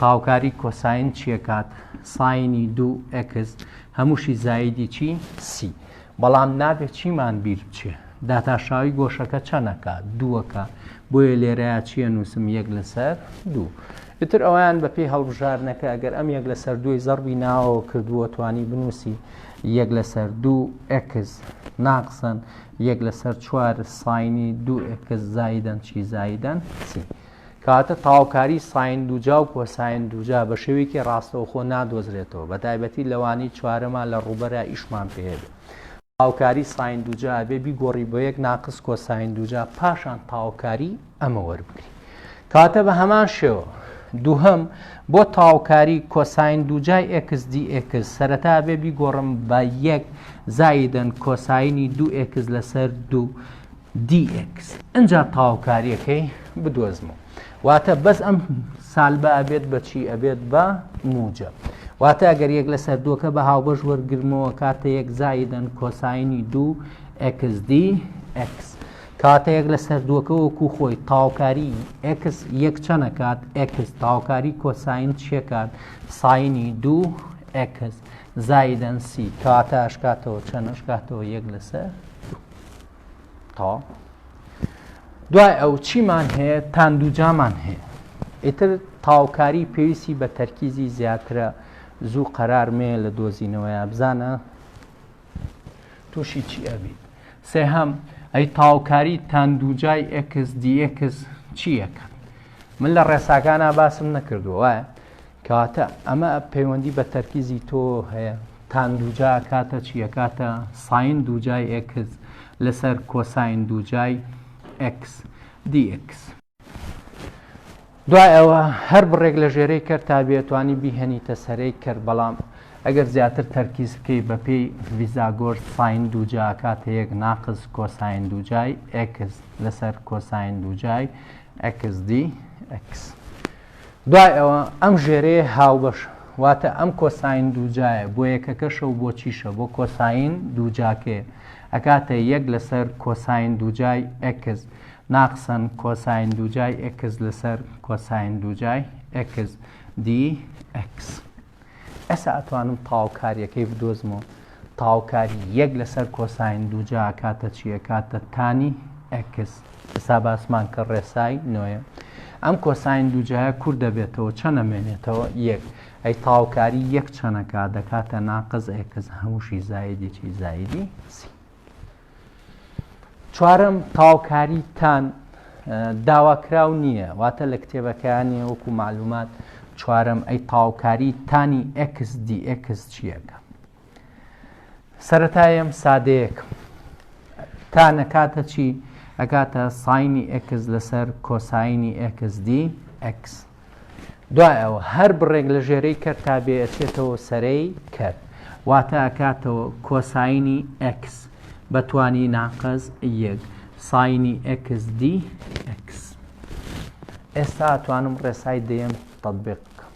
Speaker 1: تاوکاری کۆساین چیەکات ساینی دوو ئێکس هەمووشی زایدی چی سی بەڵام نابێت چیمان بیر بچێ داتاشاوی گۆشەکە چەن ئەکات دووەکە بۆیە لێرەیا چیە نووسم یەک لەسەر دوو ئیتر ئەویان بەپێی هەڵبژاردنەکە ئەگەر ئەم یەک لەسەر دووی زەڕبی ناوەوە کردووە توانی بنووسی یەک لەسەر دوو ئێکس ناقسەن یەک لەسەر چوار ساینی دوو ئێکس زایدەن چی زایدەن سی. کەواتە تەواوکاری ساین دووجا و کۆساین دووجا بە شێوەیەکی ڕاستەوخۆ نادۆزرێتەوە بە تایبەتی لەوانەی چوارەما لە ڕووبەرا ئیشمان پێ هەبێ. تەواوکاری ساین دووجا ئەبێ بیگۆڕی بۆ یەک ناقس کۆساین دووجا پاشان تەواوکاری ئەمە وەربگری. کەواتە بە هەمان شێوە دووهەم بۆ تەواوکاری کۆساین دووجای ئێکس دی ئێکس سەرەتا ئەبێ بیگۆڕم بە یەک زایدەن کۆساینی دوو ئێکس لەسەر دوو دی ئێکس ئینجا تەواوکاریەکەی بدۆزمەوە واتە بەس ئەم سالبە ئەبێت بە چی ئەبێت بە موجە واتە ئەگەر یەک لەسەر دووەکە بە هاوبەش وەرگرمەوە کاتە یەک زایدەن کۆساینی دوو ئێکس دی ئێکس کەواتە یەک لەسەر دووەکە وەکو خۆی تاوکاری ئێکس یەک چەند ئەکات ئێکس تاوکاری کۆساین چیەکات ساینی دوو ئێکس زایدەن سی کەواتە ئەشکاتەوە چەند ئەشکاتەوە یەک لەسەر دوو تەواو دوای ئەو چیمان هەیە تان دووجامان هەیە ئیتر تاوکاری پێویستی بە تەرکیزی زیاترە زوو قەرار مێ لە دۆزینەوەیە بزانە تووشی چی ئەبیت سێهەم ئەی تاوکاری تان دووجای ئێکس دی ئێکس چی ئەکات من لە ڕێساکانە باسم نەکردووە وایە کەواتە ئەمە پەیوەندی بە تەرکیزی تۆ هەیە تان دووجا کاتە چیە کاتە ساین دووجای ئێکس لەسەر کۆساین دووجای ئێکس دی ئێکس دوای ئەوە هەر بڕێک لە ژێرەی کەرتا بێت توانی بیهێنیتە سەرەی کەر بەڵام ئەگەر زیاتر تەرکیز بکەی بەپێی ڤیزاگۆرس ساین دووجا کاتە یەک ناقس کۆساین دووجای ئێکس لەسەر کۆساین دووجای ئێکس دی ئێکس دوای ئەوە ئەم ژێرەیە هاوبەش واتە ئەم کۆساین دووجایە بۆ یەکەکەشە و بۆ چیشە بۆ کۆساین دووجاکەیە ئەکاتە یەک لەسەر کۆساین دووجای ئێکس ناقسەن کۆساین دووجای ئێکس لەسەر کۆساین دووجای ئێکس دی ئێکس. ئێستا ئەتوانم تەواوکاریەکەی بدۆزمەوە. تەواوکاری یەک لەسەر کۆساین دووجا ئەکاتە چی؟ ئەکاتە تانی ئێکس. ئێستا باسمان کرد ڕێسای نۆیە. ئەم کۆساین دووجایە کورت دەبێتەوە چەند ئەمێنێتەوە؟ یەک. ئەی تەواوکاری یەک چەند ئەکات؟ دەکاتە ناقس ئێکس هەمووشی زایدی چی؟ زایدی سی. چوارەم، تەواوکاری تان. داواکراو نییە واتە لە کتێبەکەیان نییە وەکو معلومات چوارەم ئەی تاوکاری tan ی x dx چیەکە سەرەتایم سادەیەک tan ئەکاتە چی ئەکاتە sine ی x لەسەر cosine ی x dx دوای ئەوە هەر بڕێک لە ژێرەی کەرتا بێ ئەچێتەوە سەرەی کەرت واتە ئەکاتەوە cosine ی x بە توانی ناقس یەک sine ی x dx. ئێستا ئەتوانم ڕێسای دەیەم تەتبیق بکەم.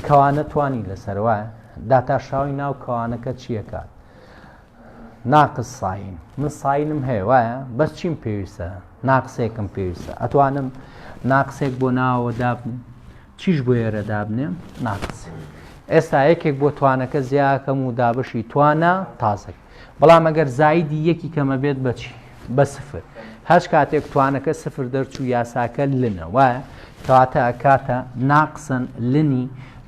Speaker 1: کەوانە توانی لەسەر وایە داتاشراوی ناو کەوانەکە چیەکات؟ ناقس sine من sine م هەیە وایە بەس چیم پێویستە ناقسێکم پێویستە ئەتوانم ناقسێک بۆ ناوە دابنێم چیش بۆ ئێرە دابنێم ناقس ئێستا یەکێک بۆ توانەکە زیاکەم و دابشی توانە تازەک بەڵام ئەگەر زایدی یەکی کەمە بێت بەچی بە سفر هەچ کاتێک توانەکە سفر دەرچوو یاساکە ln ە وایە کەواتە ئەکاتە ناقسن ln ی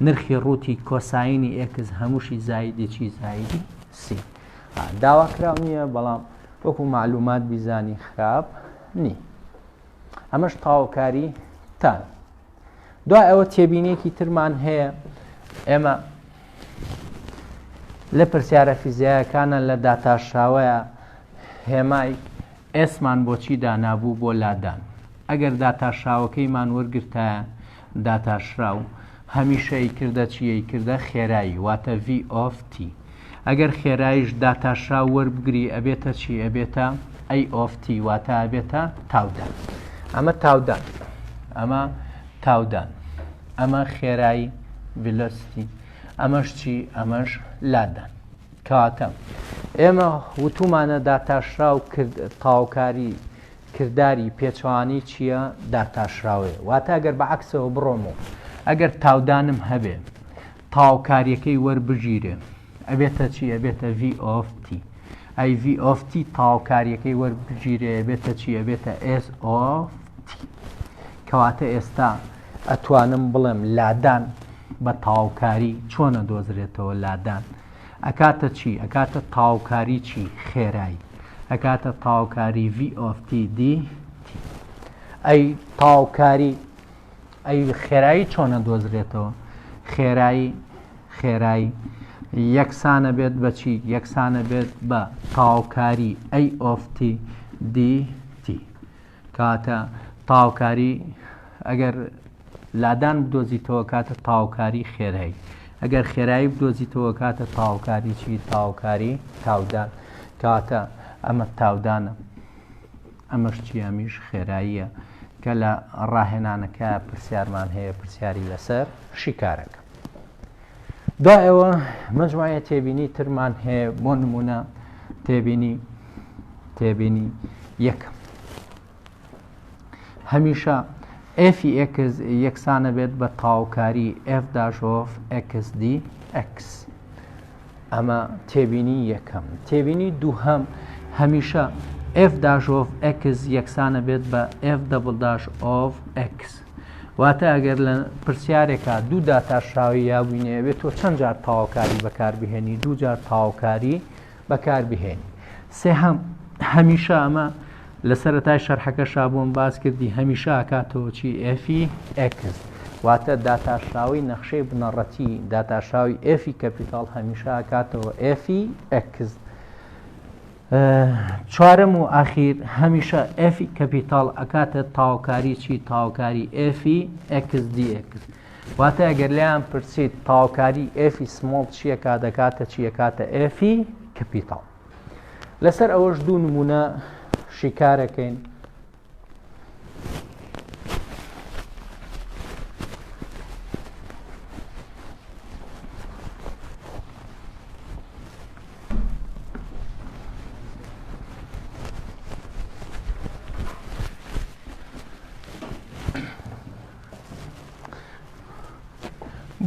Speaker 1: نرخی ڕووتی cosine ی x هەمووشی زایدی چی زایدی سی داواکراو نییە بەڵام وەکو معلومات بیزانی خراپ نی ئەمەش تاوکاری tan دوای ئەوە تێبینێکی ترمان هەیە ئێمە لە پرسیارە فیزیایەکانە لە داتاشراوەیە هێمای S مان بۆچی دانابوو بۆ لادان ئەگەر داتاشراوەکەیمان وەرگرتایە داتاشراو هەمیشە ئەیکردە چی ئەیکردە خێرایی واتە V of T ئەگەر خێراییش داتاشراو وەربگری ئەبێتە چی ئەبێتە A of T واتە ئەبێتە تاودان ئەمە تاودان ئەمە تاودان ئەمە خێرایی velocity ئەمەش چی ئەمەش لادان کەواتە ئێمە وتومانە داتاشراو کرد تاوکاری کرداری پێچەوانەی چییە؟ داتاشراوەیە. واتە ئەگەر بە عەکسەوە بڕۆم و ئەگەر تاودانم هەبێ تاوکاریەکەی وەربگیرێ ئەبێتە چی؟ ئەبێتە V of T. ئەی V of T تاوکاریەکەی وەربگیرێ ئەبێتە چی؟ ئەبێتە S of T. کەواتە ئێستا ئەتوانم بڵێم لادان بە تاوکاری چۆنە دۆزرێتەوە لادان ئەکاتە چی؟ ئەکاتە تاوکاری چی؟ خێرایی. ئەکاتە تاوکاری V of T D T. ئەی تاوکاری ئەی خێرایی چۆن ئەدۆزرێتەوە؟ خێرایی خێرایی یەکسانە بێت بە چی؟ یەکسانە بێت بە تاوکاری A of T D T. کاتە تاوکاری ئەگەر لادان بدۆزیتەوە کاتە تاوکاری خێرایی ئەگەر خێرایی بدۆزیتەوە کاتە تاوکاری چی تاوکاری تاودان کاتە ئەمە تاودانە ئەمەش چی ئەمیش خێراییە کە لە ڕاهێنانەکە پرسیارمان هەیە پرسیاری لەسەر شیکارەکە دوای ئەوە مەجموعەیە تێبینی ترمان هەیە بۆ نمونە تێبینی تێبینی یەکەم هەمیشە f x یەکسانە بێت بە تاوکاری f dash of x dx ئەمە تێبینی یەکەم تێبینی دووهەم هەمیشە f dash of x یەکسانە بێت بە f double dash of x واتە ئەگەر لە پرسیارێکا دوو داتاشراوی یابووینێ ئەبێت تۆ چەند جار تەواوکاری بەکاربهێنی دوو جار تەواوکاری بەکاربهێنی سێهەم هەمیشە ئەمە لە سەرەتای شەرحەکەشا بۆم باس کردی هەمیشە ئەکاتەوە چی f ی x واتە داتاشراوی نەخشەی بنەڕەتی داتاشراوی F ی capital هەمیشە ئەکاتەوە f ی x چوارەم و ئاخیر هەمیشە F ی capital ئەکاتە تاوکاری چی تاوکاری f ی x dx واتە ئەگەر لێیان پرسیت تاوکاری f ی small چیەکا دەکاتە چیەکاتە F ی capital لەسەر ئەوەش دوو نمونە شیکارەکەین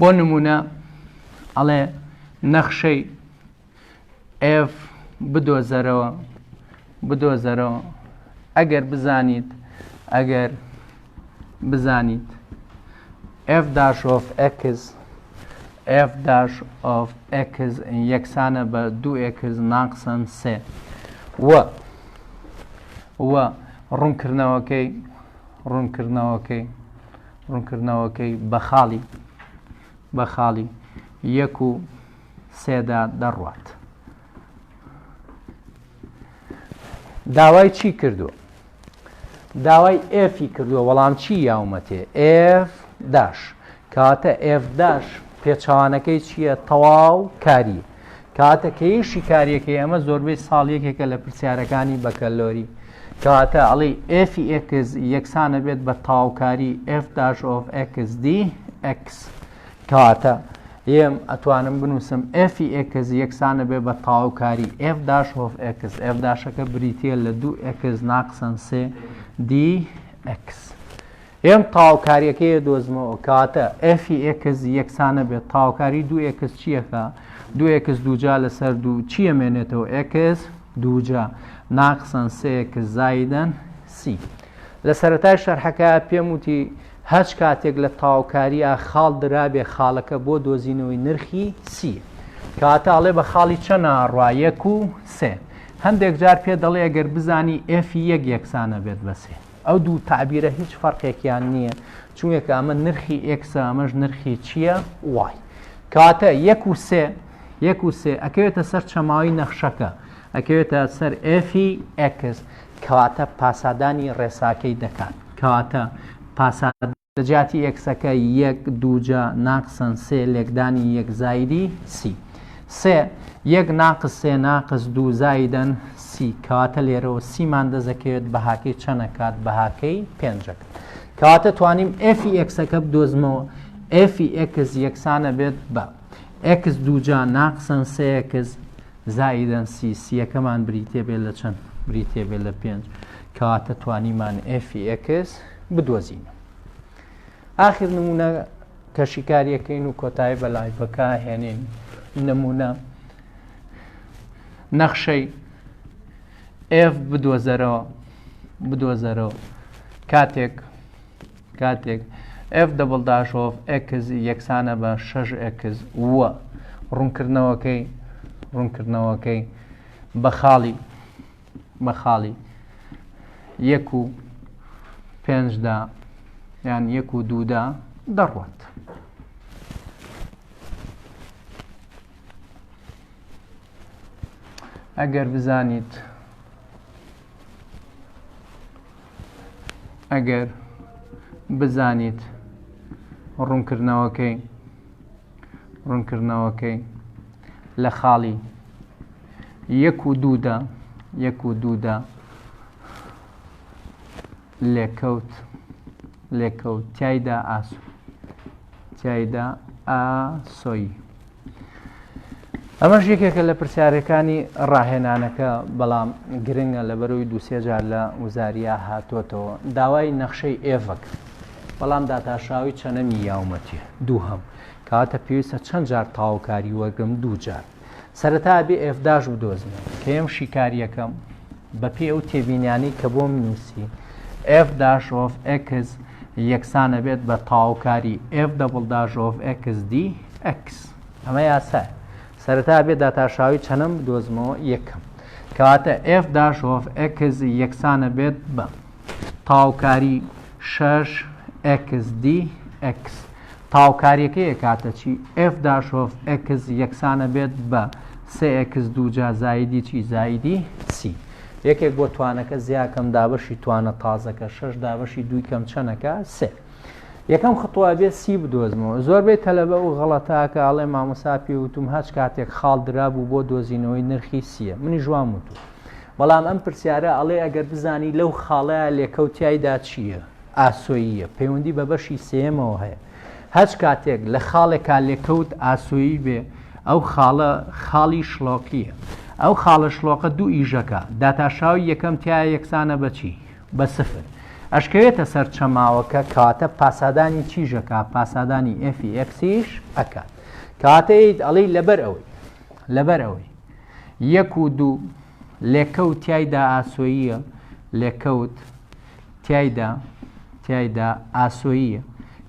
Speaker 1: بۆ نمونە ئەڵێ نەخشەی F بدۆزەرەوە بدۆزەرەوە ئەگەر بزانیت ئەگەر بزانیت F dash of X F dash of X یەکسانە بە دوو X ناقسەن سێ و و ڕوونکردنەوەکەی ڕوونکردنەوەکەی ڕوونکردنەوەکەی بە خاڵی بە خاڵی یەک و سێدا دەڕوات. داوای چی کردووە؟ داوای F ی کردووە وەڵام چی یاومەتێ F dash کاتە F dash پێچەوانەکەی چییە تەواو کاری کاتە کەی شیکاریەکەی ئەمە زۆربەی ساڵ یەکێکە لە پرسیارەکانی بەکەلۆری کەواتە ئەڵێی F ی X یەکسانە بێت بە تەواوکاری F dash of X D X کەواتە ئێم ئەتوانم بنووسم F ی X یەکسانە بێ بە تەواوکاری F dash of X F dash ەکە بریتە لە دوو X ناقسەن سێ D X ئێم تەواوکاریەکەی دۆزمەوە کەواتە F ی X یەکسانە بێت تەواوکاری دوو X چیەکە دوو X دووجا لەسەر دوو چیە مێنێتەوە X دووجا ناقسەن سێ X زایدەن سی. لە سەرەتای شەرحەکە پێم وتی هەچ کاتێک لە تەواوکارییا خاڵ درابێ خاڵەکە بۆ دۆزینەوەی نرخی سی کەواتە ئەڵێ بە خاڵی چەنە ئەڕوا یەک و سێ هەندێک جار پێ دەڵێ ئەگەر بزانی F ی یەک یەکسانە بێت بە سێ ئەو دوو تەعبیرە هیچ فەرقێکیان نییە چونکە ئەمە نرخی X ە ئەمەش نرخی چییە Y کەواتە یەک و سێ یەک و سێ ئەکەوێتە سەر چەماوی نەخشەکە ئەکەوێتە سەر F ی X کەواتە پاسادانی ڕێساکەی دەکات کەواتە پاسا لە جیاتی X ەکە یەک دووجا ناقسەن سێ لێکدانی یەک زایدی سی سێ یەک ناقس سێ ناقس دوو زایدەن سی کەواتە لێرەوە سیمان دەزەکەوێت بەهاکەی چەنەکات بەهاکەی پێنجەکە کەواتە توانیم F ی X ەکە بدۆزمەوە F ی X یەکسانە بێت بە X دووجا ناقسەن سێ X زائیدەن سی سیەکەمان بریتێ بێت لە چەند بریتێ بێت لە پێنج کەواتە توانیمان F ی X بدۆزین ئاخر نمونە کە شیکاریەکەین و کۆتایی بە live ەکە هێنین نمونە نەخشەی F بدۆزەرەوە بدۆزەرەوە کاتێک کاتێک F double dash of X یەکسانە بە 6 X وە ڕوونکردنەوەکەی ڕوونکردنەوەکەی بە خاڵی بە خاڵی یەک و پێنجدا یان یەک و دوودا دەڕوات. ئەگەر بزانیت ئەگەر بزانیت ڕوونکردنەوەکەی ڕوونکردنەوەکەی لە خاڵی یەک و دوودا یەک و دوودا لێکەوت لێکەوت تایدا ئاسۆ تایدا ئاسۆیی ئەمەش یەکێکە لە پرسیارەکانی ڕاهێنانەکە بەڵام گرنگە لەبەرەوەی دووسێ جار لە وزاریا هاتۆتەوە داوای نەخشەی F ەک بەڵام داتاشراوی چەنەمی یاومەتی دووهەم کەواتە پێویستە چەند جار تەواوکاری وەرگرم دوو جار سەرەتا بێ F dash بدۆزمەوە کە ئێم شیکاریەکەم بەپێی ئەو تێبینیانەی کە بۆم نووسی F dash of X یەکسانە بێت بە تەواوکاری F double dash of X D X ئەمە یاسایە سەرەتا بێت داتاشاوی چەنەم بدۆزمەوە یەکەم کەواتە F dash of X یەکسانە بێت بە تەواوکاری 6 X D X تەواوکاریەکەی ئەکاتە چی F dash of X یەکسانە بێت بە سێ X دووجا زایدی چی زایدی سی یەکێک بۆ توانەکە زیاکەم دابەشی توانە تازەکە شەش دابەشی دووی کەم چەنەکە سێ یەکەم خطوە بێ سی بدۆزمەوە زۆربەی تەلەبە و غەڵەتاکە ئەڵێ مامۆسا پێ وتم هەچ کاتێک خاڵ درابوو بۆ دۆزینەوەی نرخی سیە منی ژوام وتو بەڵام ئەم پرسیارە ئەڵێ ئەگەر بزانی لەو خاڵەیە لێکەوتیایدا چییە ئاسۆییە، پەیوەندی بە بەشی سێیەمەوە هەیە. هەچ کاتێک لە خاڵێکا لێکەوت ئاسۆیی بێ، ئەو خاڵە خاڵی شڵۆقییە. ئەو خاڵە شڵۆقە دوو ئیژەکە، داتاشراوی یەکەم تیایا یەکسانە بە چی؟ بە سفر. ئەشکەوێتە سەر چەماوەکە، کەواتە پاسادانی چیش ئەکا؟ پاسادانی F ی X یش ئەکات. کەواتە ئێیت ئەڵێی لەبەر ئەوەی، لەبەر ئەوەی یەک و دوو لێکەوت تیایدا ئاسۆییە، لێکەوت تیایدا تیایدا ئاسۆییە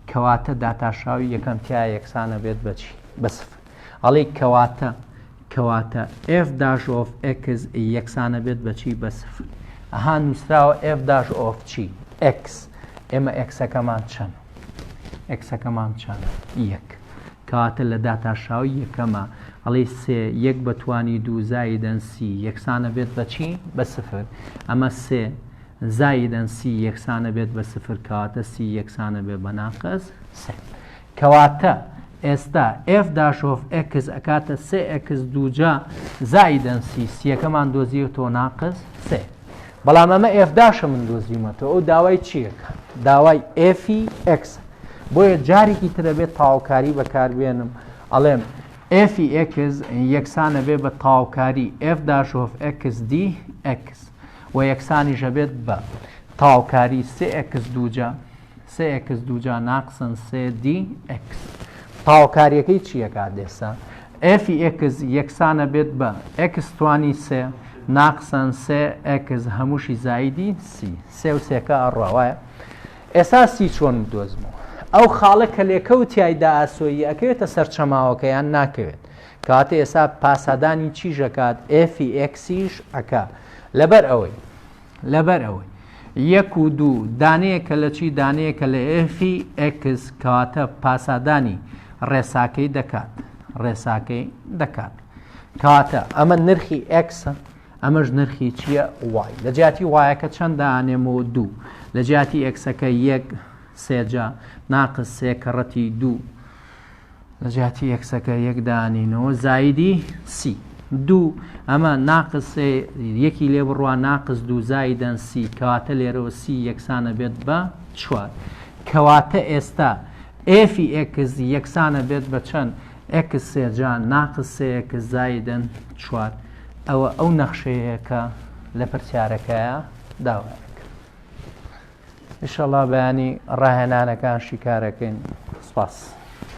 Speaker 1: کەواتە داتاشراوی یەکەم تیا یەکسانە بێت بە چی بە سفر ئەڵێی کەواتە کەواتە F dash of X یەکسانە بێت بە چی بە سفر. ئەها نووسراوە f dash of چی؟ x. ئێمە ئێکسەکەمان چەند؟ ئێکسەکەمان چەند؟ یەک. کەواتە لە داتاشراوی یەکەمە ئەڵێی سێ یەک بە توانی دوو زایدەن سی یەکسانە بێت بە چی؟ بە سفر. ئەمە سێ زایدەن سی یەکسانە بێت بە سفر کەواتە سی یەکسانە بێت بە ناقس سێ. کەواتە ئێستا f dash of x ئەکاتە سێ x دووجا زایدەن سی سیەکەمان دۆزیەتەوە ناقس سێ. بەڵام ئەمە f dash ە من دۆزیومەتەوە ئەو داوای چیەکە؟ داوای f ی x بۆیە جارێکی ترە بێت تاوکاری بەکاربێنم ئەڵێم f ی x یەکسانە بێ بە تاوکاری f dash of x d x و یەکسانیشە بێت بە تاوکاری سێ x دووجا سێ x دووجا ناقسن سێ d x. تاوکاریەکەی چیەکات ئێستا؟ f ی x یەکسانە بێت بە x توانی سێ ناقسن سێ x هەمووشی زایدی سی. سێ و سێکە ئەڕوا وایە؟ ئێستا سی چۆن بدۆزمەوە؟ ئەو خاڵە کە لێکەوت تیایدا ئاسۆیی ئەکەوێتە سەر چەماوەکە یان ناکەوێت؟ کەواتە ئێستا پاسادانی چیش ئەکات؟ f ی x یش ئەکا. لەبەر ئەوەی لەبەر ئەوەی یەک و دوو دانەیەکە لە چی؟ دانەیەکە لە f ی x، کەواتە پاسادانی ڕێساکەی دەکات، ڕێساکەی دەکات. کەواتە ئەمە نرخی x ە، ئەمەش نرخی چییە؟ y. لە جیاتی y ەکە چەند دانێمەوە؟ دوو. لە جیاتی x ەکە یەک سێجا ناقس سێ کەڕەتی دوو. لە جیاتی x ەکە یەک دانینەوە زایدی سی. دوو ئەمە ناقس سێ یەکی لێ بڕوا ناقس دوو زایدەن سی، کەواتە لێرەوە سی یەکسانە بێت بە چوار. کەواتە ئێستا f ی x یەکسانە بێت بە چەند؟ x سێجا ناقس سێ x زایدەن چوار. ئەوە ئەو نەخشەیە کە لە پرسیارەکەیە داوایە کرد. ئینشەڵا بەیانی ڕاهێنانەکان شیکارەکەین. سپاس.